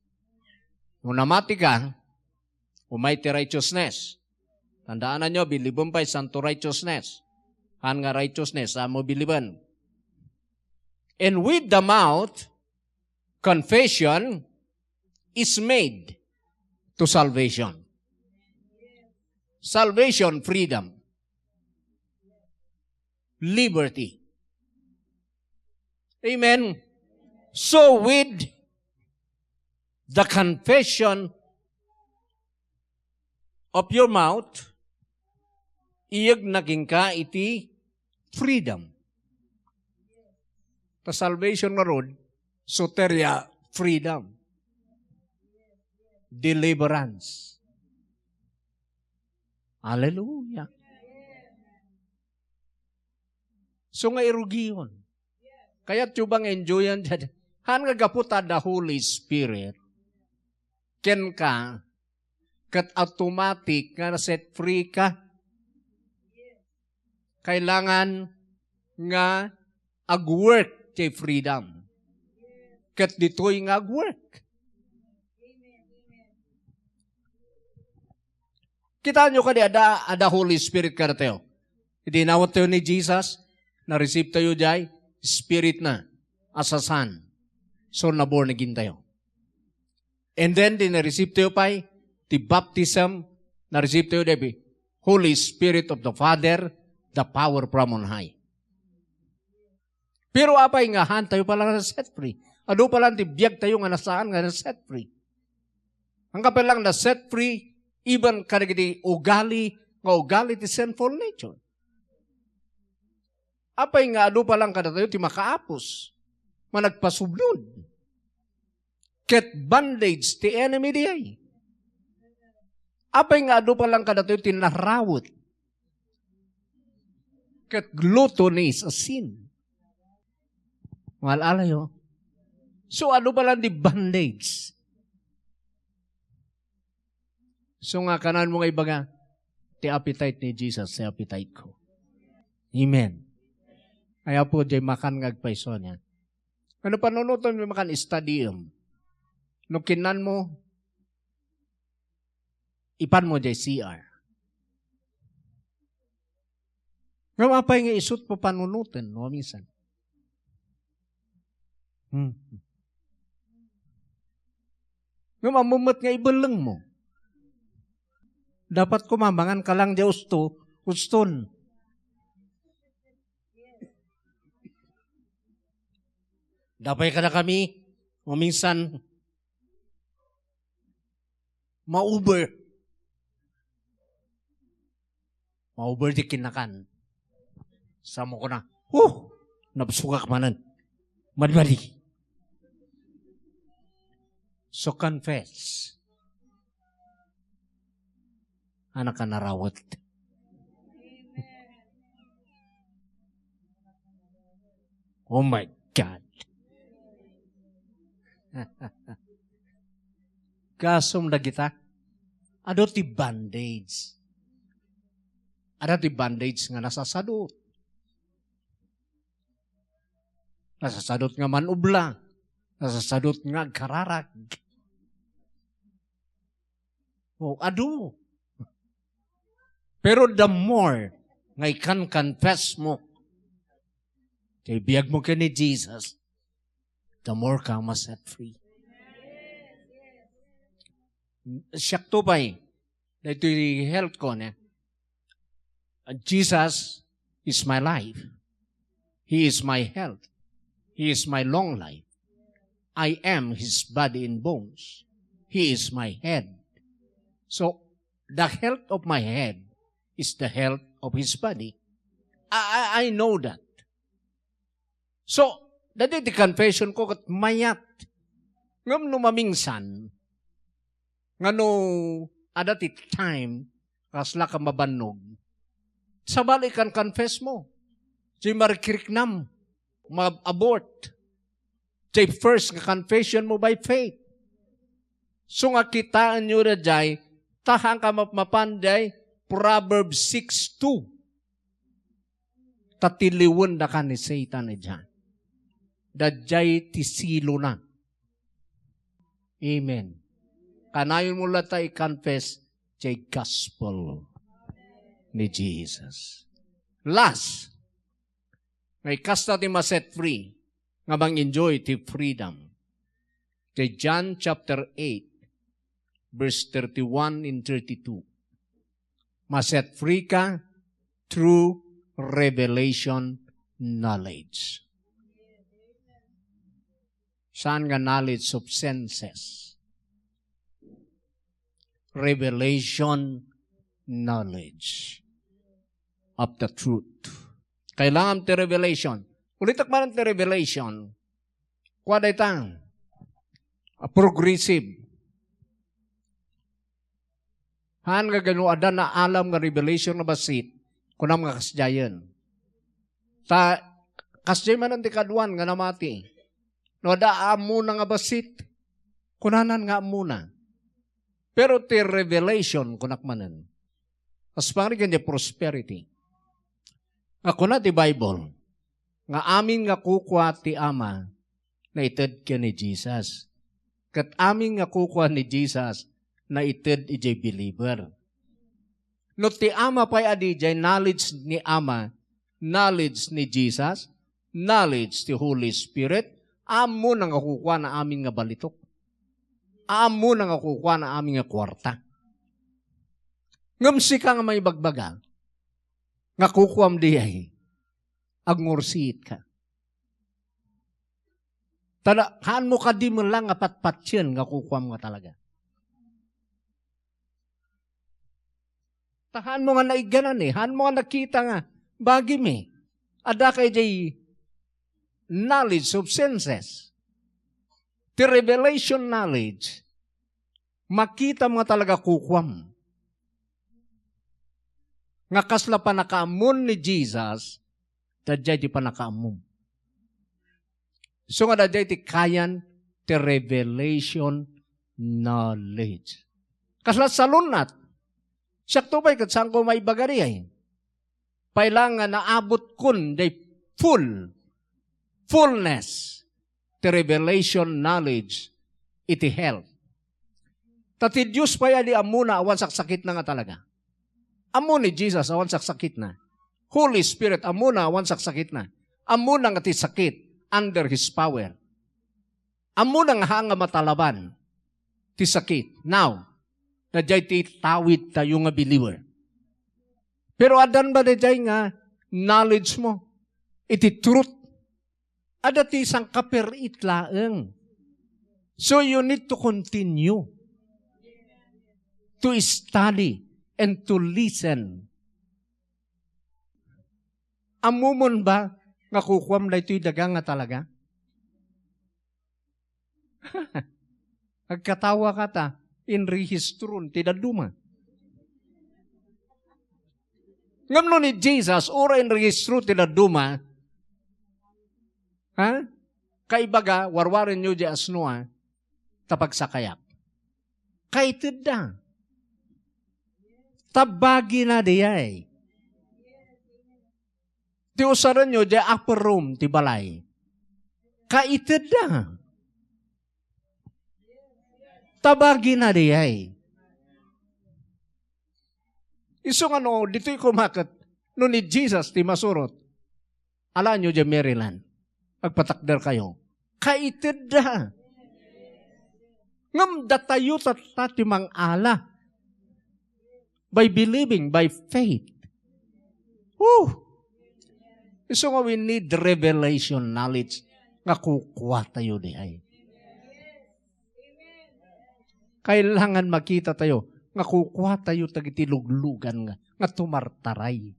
No namati ka, umay ti righteousness. Tandaananyo, bilibem pay santo righteousness. Han nga righteousness, amo biliben. And with the mouth, confession is made to salvation. Salvation, freedom. Liberty. Amen. So with the confession of your mouth, iyegna kenka iti freedom. Ta salvation ngarud, soteria, freedom. Deliverance. Hallelujah. So nga irugion. Kayatyo ba nga enjoyan dayta? Han nga gapu ta the Holy Spirit kenka, ket automatic nga na-set free ka. Kailangan nga agwork ti freedom. Ket ditoy nga agwork. Kitaenyo kadi, adda, adda Holy Spirit kadatayo. Idi inawat tayo ni Jesus, na-receive tayo jay Spirit na, as a son. So, na-born again tayo. And then, di na-receive tayo pay, ti baptism, na-receive tayo, di, Holy Spirit of the Father, the power from on high. Pero apay nga, han tayo pala nga na-set free? Adu pala ti biag tayo nga nasaan nga na-set free? Angka pala nga na-set free, even kadagiti ugali, nga ugali ti sinful nature. Apay nga adu pala kadatayo ti makaapus, managpasubnod? Ket bondage ti enemy diay. Apay nga adu pala kadatayo ti narawet ket gluttony is a sin? Maal-alayo. So, adu pala di bondage. So nga, kanan mo nga ibaga, ti appetite ni Jesus, ti appetite ko. Amen. Ay, Apo, jay makan nga agpayso niya. Ano panunutan mo makan? Studyem. No kinan mo, ipan mo jay C R. Ngem apay nga isut mo panunoten, no, minsan? Hmm. Ngem ammom met nga ibelleng mo. Dapat koma mangan ka lang di usto, uston. Apay kadakami, maminsan, mauber. Mauber ti kinakan. Sa mo kuna, "Huh! Nabsogak manen." Madmadi. So confess. Anak a narawet. Oh my God. Gasum dagita. Adu ti bandage. Ada ti bandage nga nasasadot. Nasasadot nga man-ubla. Nasasadot nga agkararag. Oh, adu. Pero the more nga ikan-confess mo, kay biag mo ken ni Jesus, the more ka ma-set free. Siak to pay, daytoy health ko, ne? Jesus is my life. He is my health. He is my long life. I am his body and bones. He is my head. So, the health of my head is the health of his body. I, I, I know that. So, daydi ti confession ko ket mayat. Ngem no mamingsan, nga no ada ti time, kasla ka mabannog, sabali kan confess mo. Di marikiriknam, ma-abort. Di first nga confession mo by faith. So nga kitaenyo daydiay, ta haan ka mapmapan diay Proverbs six two. Ta tiliwendaka ni Satan idiay. Daydiay ti silona. Amen. Kanayon mo latta i-confess diay gospel ni Jesus. Last, nga kasta ti ma-set free, nga mang-enjoy ti freedom. Diay John chapter eight, verse thirty-one and thirty-two. Ma-set free ka through revelation knowledge. Saan nga knowledge of senses? Revelation knowledge of the truth. Kailangan ti revelation. Ulitek man ti revelation. Kua dayta, a progressive. Haan nga no adda naalam nga revelation nga bassit, kunam nga kasdiayen. Ta, kasdiay manen ti kaduan nga namati. No adda ammona nga bassit, kunanan nga ammona. Pero ti revelation, kunak manen, as pangrigan ti prosperity. Nga kuna ti Bible, nga amin nga kukua ti Ama, naited ken ni Jesus. Ket amin nga kukua ni Jesus, naited idiay believer. No ti Ama pay a diay knowledge ni Ama, knowledge ni Jesus, knowledge ti Holy Spirit, ammona nga kukuana amin nga balitok. Ammona nga kukuana amin nga kuarta. Ngem sika nga maibagbaga, nga kukuam diay, agngursiitka. Tada, haan mo kadi man lang nga patpatien nga kukuam nga talaga. Ta haan mo nga naigganan eh. Haan mo nga nakita nga bagim eh. Adda kay jay knowledge of senses. Ti revelation knowledge, makitam nga talaga kukuam. Nga kasla pannakaammon ni Jesus, daydiay ti pannakaammom. So nga daydiay ti kayan ti revelation knowledge. Kasla salunnat. Siak to pay ket saanko maibaga diay. Pay lang nga naabutkon diay full, fullness ti revelation knowledge iti health. Ta ti Dios pay a di ammona awan saksakitna nga talaga. Ammo ni Jesus awan saksakitna. Holy Spirit ammona awan saksakitna. Ammona nga ti sakit under His power. Ammona nga haan nga matalaban ti sakit. Now, daydiay ti tawid tayo nga believer. Pero addan ba daydiay nga knowledge mo iti truth? Adda ti sangkaper-it laeng. So you need to continue to study and to listen. Ammomon ba nga kukuam daytoy daga nga talaga? Agkatawa ka ta, inrehistron ti dadduma. Ngem no ni Jesus, uray inrehistro ti dadduma, ha? Kaibaga, warwarenyo di asnoa, ta pagsakayak. Kaitedda. Ta bagina diay. Ti usarenyo, diay upper room ti balay. Kaitedda. Ta bagina diay. Isu nga no, ditoy kumaket, no ni Jesus ti masurot. Alaenyo diay Maryland. Agpatakder kayo. Kaitedda. Ngem datayo tatta ti mangala. By believing, by faith. Woo! Isu nga we need revelation knowledge nga kukuatayo diay. Kailangan makita tayo nga kukuatayo dagiti luglugan nga, nga tumartaray.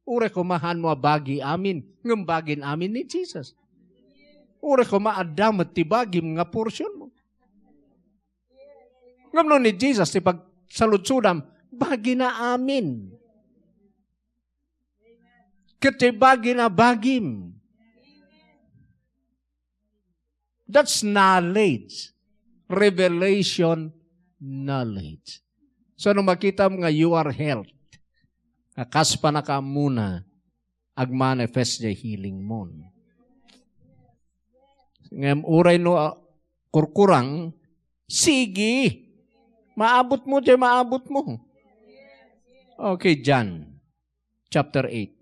Uray koma haanmo a bagi amin, ngem bagin amin ni Jesus. Uray koma adda met ti bagim nga portion mo. Ngem no ni Jesus ti pagsaludsodam, bagina amin. Ket ti bagina bagim. That's knowledge. Revelation knowledge. So, no makitam nga you are health, a kas pannakaammona, agmanifest diay healing mo. Ngem uray no, ah, kurkurang, sige. Maabot mo diay maabot mo. Okay, John chapter eight.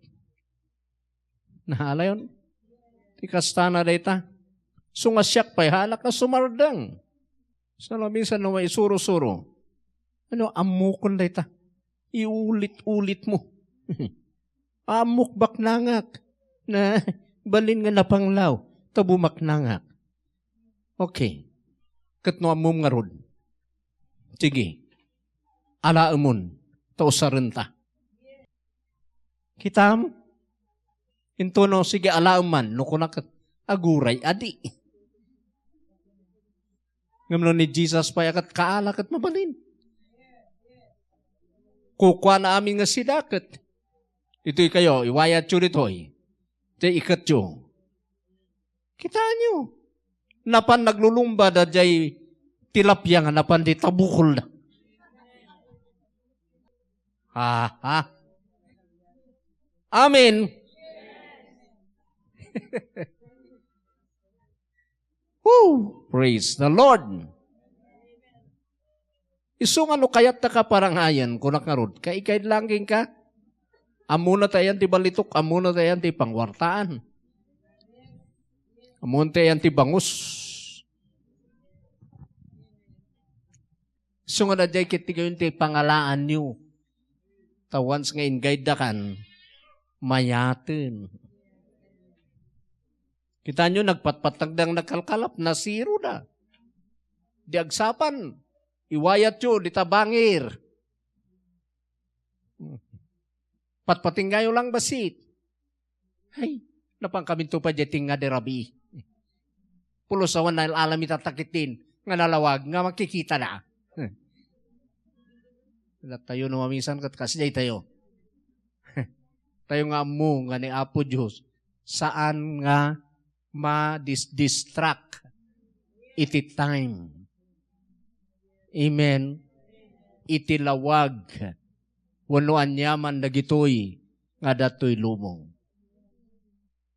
Nahalayon? Ti kastana dayta. Sunga siak pay, halak nga sumardeng. Sa laminsan no maisuro-suro. Ano, ammokon dayta. Iulit-ulit mo. Ammok baknangak. Na, balin nga napanglaw. Ta bumaknangak. Okay. Ket no ammom ngarud. Sige. Alaemon. Ta usarenta. Kitam? Intono, sige, alaem man. No kunak, aguray, adi. Ngem no ni Jesus pay a ket kaala ket mabalin. Kukuana amin nga sida ket. Itoy kayo, iwayatyo ditoy. Ti iketyo. Kitaenyo. Napan naglulumba daydiay tilapia nga napan di tabukolda. Ha, ha. Amen. Woo! Praise the Lord. Isu nga no kayatta ka parangayen, kunak ngarud, kaikaid langking ka? Ammona ta iyan ti balitok, ammona ta iyan ti pangwartaan. Ammona ta iyan ti bangus. Isu nga daydiay ket ti gayon ti pangalaanyo. Ta once nga in-guide da kan, mayaten. Kitaenyo, nagpatpatagdang nakalkalap, nasiro da. Di agsapan, iwayatyo, dita bangir. Patpatinggayo lang bassit. Ay, napankaminto pay diay tengnga di rabii. Pulos awan naalami tatta ketdin nga nalawag nga makikita na. Datayo no mamisan ket kasdiay tayo. Tayo nga ammo nga ni Apo Dios, saan nga ma-dis-, distract iti time. Amen. Iti lawag. Wenno aniaman dagitoy nga adda toy lubong.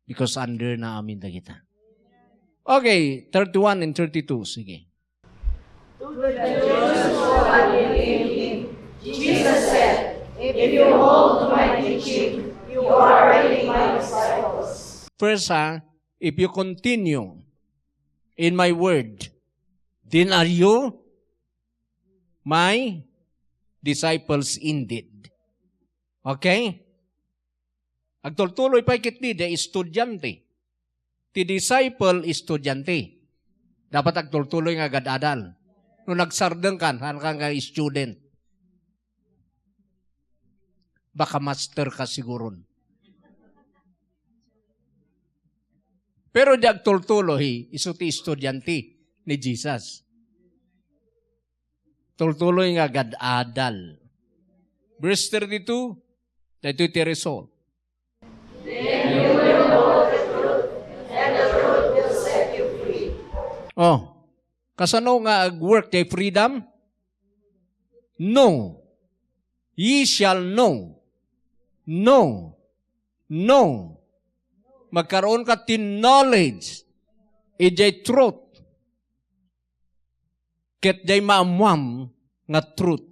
Because under na amin dagita. Okay, thirty-one and thirty-two. Sige. To the Jews who had believed him, Jesus said, "If you hold to my teaching, you are really my disciples." First, ha, if you continue in my word, then are you my disciples indeed. Okay? Agtultuloy pay ketdi, diay estudiante. Ti disciple, estudiante. Dapat agtultuloy nga agad-adal. No nagsardengkan, saan ka nga student? Baka master ka siguron. Pero diay agtultuloy, isu ti estudiante ni Jesus. Tultuloy nga agad-adal. Verse thirty-two, daytoy ti result. Then you will know the truth, and the truth will set you free. Oh, kasano nga ag-work ti freedom? No. Ye shall know. No. No. Magkaroon ka ti knowledge idiay truth. Ket diay maammoam nga truth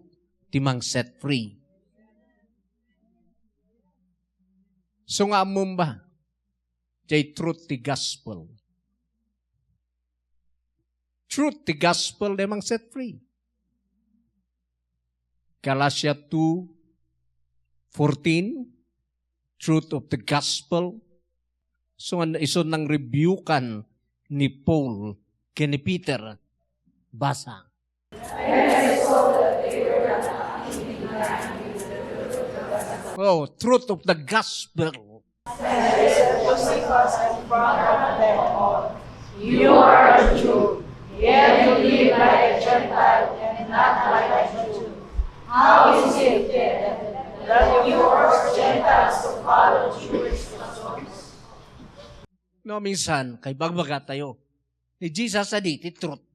ti mang-set free. So nga ammom ba? Diay truth ti gospel. Truth ti gospel diay mang-set free. Galatia two fourteen, truth of the gospel. So nga isu nang rebukan ni Paul ken ni Peter. Basa. Oh, truth of the gospel. Josephus in front of them all. You are a Jew, yet you live like a Gentile and not like a Jew. How is it then that you force Gentiles to follow Jewish customs? No, minsan, kay bagbaga tayo, ni Jesus adi ti truth.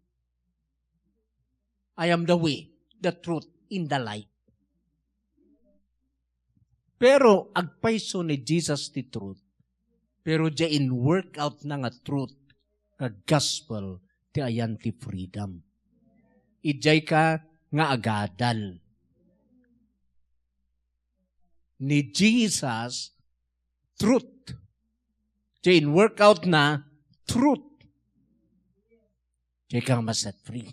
"I am the way, the truth, and the life." Pero agpayso ni Jesus ti truth. Pero diay in-work out na nga truth, nga gospel, ti ayan ti freedom. Idiay ka nga agadal. Ni Jesus, truth. Diay in-work out na, truth. Diay ka ma-set free.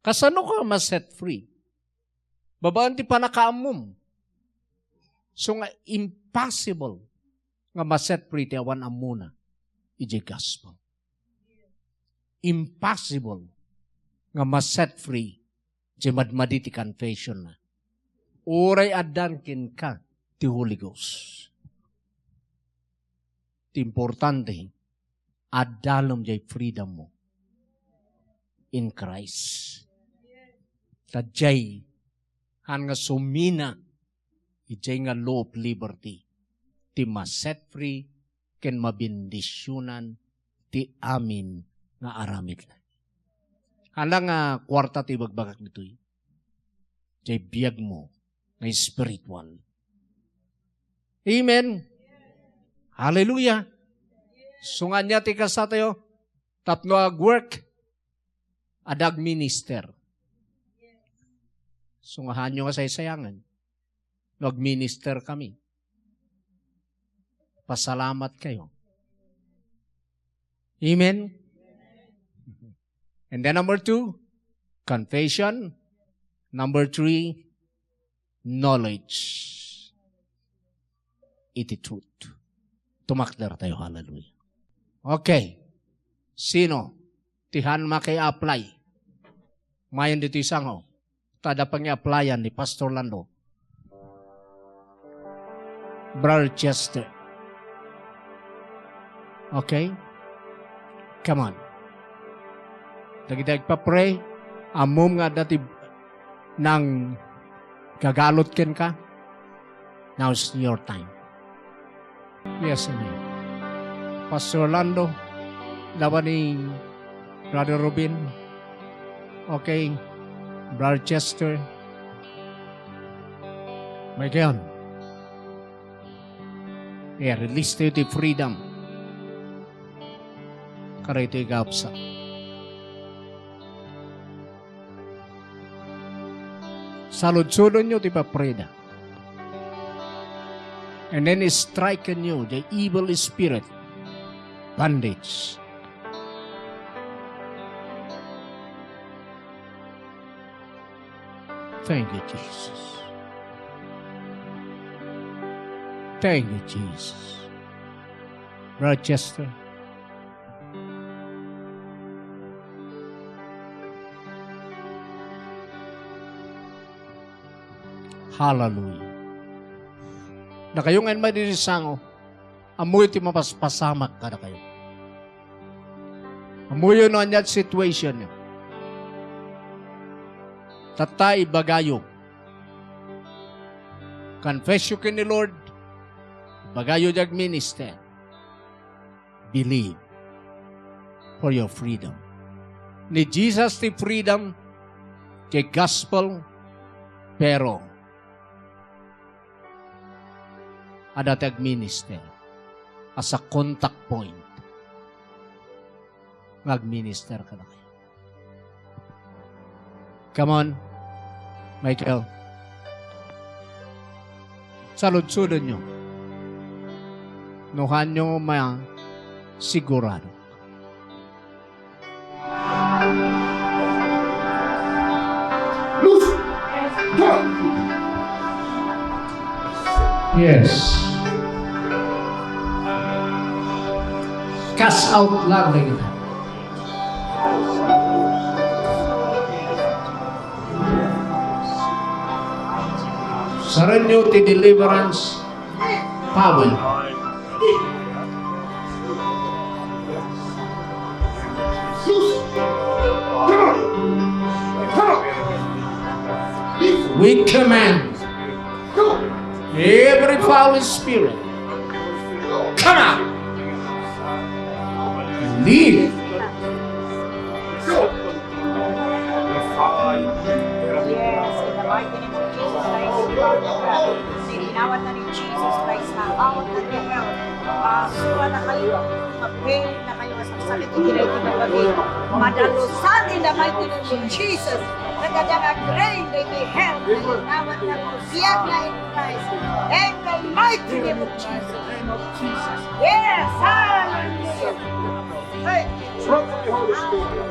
Kasano ka ma-set free? Babaen ti pannakaammom. So nga impossible nga ma-set free ti awan ammona idiay gospel. Impossible nga ma-set free diay madmadi ti confession na. Uray addan kenka ti Holy Ghost. Ti importante, addalem diay freedom mo in Christ. Ta diay, han nga sumina idiay nga law of liberty, ti ma-set free ken mabendisionan ti amin nga aramidna. Hala nga kuarta ti ibagbagak ditoy. Diay biagmo nga spiritual. Amen. Hallelujah. So nga ania ti kasta tayo, tapno ag-work, adda agminister. So nga hanyo nga saysayangan, no agminister kami. Pasalamat kayo. Amen? And then number two, confession. Number three, knowledge iti truth. Tumakder tayo. Hallelujah. Okay. Sino ti han maki-apply? Mayen ditoy sango. Ta adda pangi-applyan ni Pastor Lando. Brother Chester. Okay? Come on. Dagiti agpa-pray, ammom nga adda ti nanggagalot kenka. Now's your time. Yes, amen. Pastor Orlando, laban ni Brother Rubin. Okay. Brother Chester. May kayon. Yeah, release tayo ti freedom. Karaytoy kaupsa. Saludsodonyo ti paprayda. And then strike you the evil spirit bondage. Thank you, Jesus. Thank you, Jesus. Brother Chester. Hallelujah. Dakayo nga immay ditoy sango, ammoyo ti mapaspasamak kadakayo. Ammoyo no ania ti situationyo. Tatta, ibagayo. Confess you ken ni Lord. Ibagayo ti agminister. Believe for your freedom. Ni Jesus ti freedom, ti gospel, pero adda ti agminister as a contact point nga agminister kadakayo. Come on, Michael. Saludsodenyo. No haanyo masigurado. Loose! Come on! Yes. Cast out loud like that. Sarenyo ti deliverance power. We command every foul spirit, come out. Leave. Yes, in the mighty name of Jesus Christ, Father God. Inawat na ni Jesus Christ na out of the hell. Ah, sura na kayo, mag-pain na kayo, masarsakit, iti daytoy nga bagi. Madalusan in the mighty name of Jesus. Nagada nga grain, they be hell. Inawat na biag na in Christ. In the mighty name of Jesus. Yes, hallelujah. Hey, fruit of the Holy Spirit.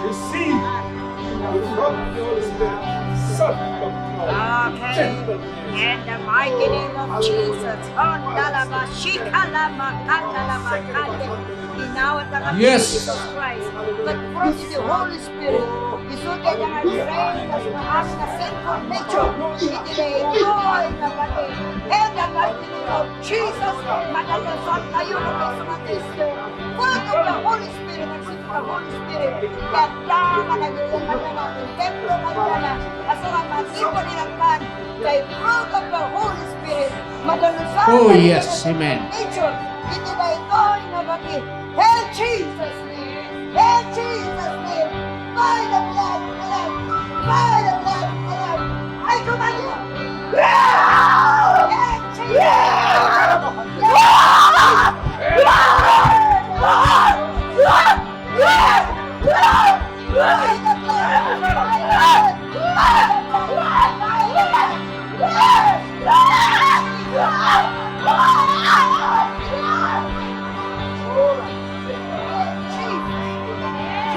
Receive the fruit of the Holy Spirit. Son of God. Okay. Gentleness. In the mighty name of Jesus. Hondalaba, shikalama, kandalaba, kande. Inawat na kami, yes, Jesus Christ. The fruit of the Holy Spirit. Isu ti adda nga grain, kas maas nga sinful nature. Iti daytoy nga bagi. In the mighty name of Jesus, madalusan kayo, mga Baptisto. Fruit of the Holy Spirit, fruit of the Holy Spirit. Ganda nga nagiging magana, templo magana. Aso nga matipon ilang kan, kay fruit of the Holy Spirit. Madalusan, oh, yes, amen. Nature. Iti daytoy nga bagi. In Jesus' name. In Jesus' name. By the blood of the Lamb. By the blood of the Lamb. I command you. In Jesus' name. By the blood. By the blood. By the blood.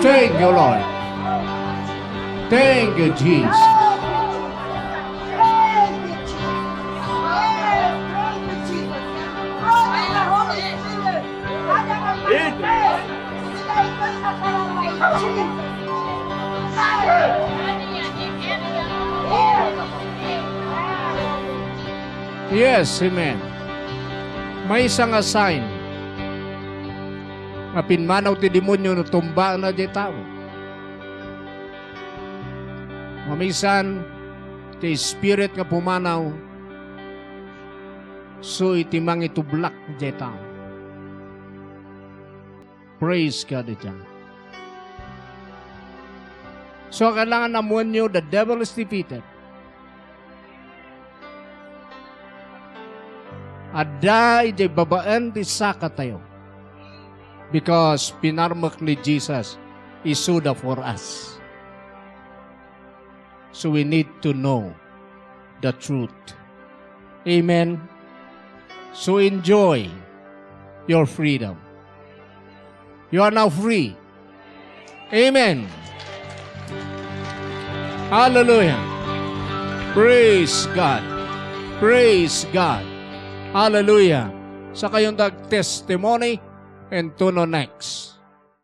Thank you, Lord. Thank you, Jesus. Yes, amen. Maysa nga sign nga pimmanaw ti demonio no tumbaenna diay tao. Mamisan ti spirit nga pumanaw, su iti mangitublak diay tao. Praise God, iti. So, kailangan ammoenyo, the devil is defeated. Adda idiay babaen ti sakatayo. Because pinarmek ni Jesus, isuda for us. So we need to know the truth. Amen. So enjoy your freedom. You are now free. Amen. Hallelujah. Praise God. Praise God. Hallelujah. Sakayon dag testimony and to no next.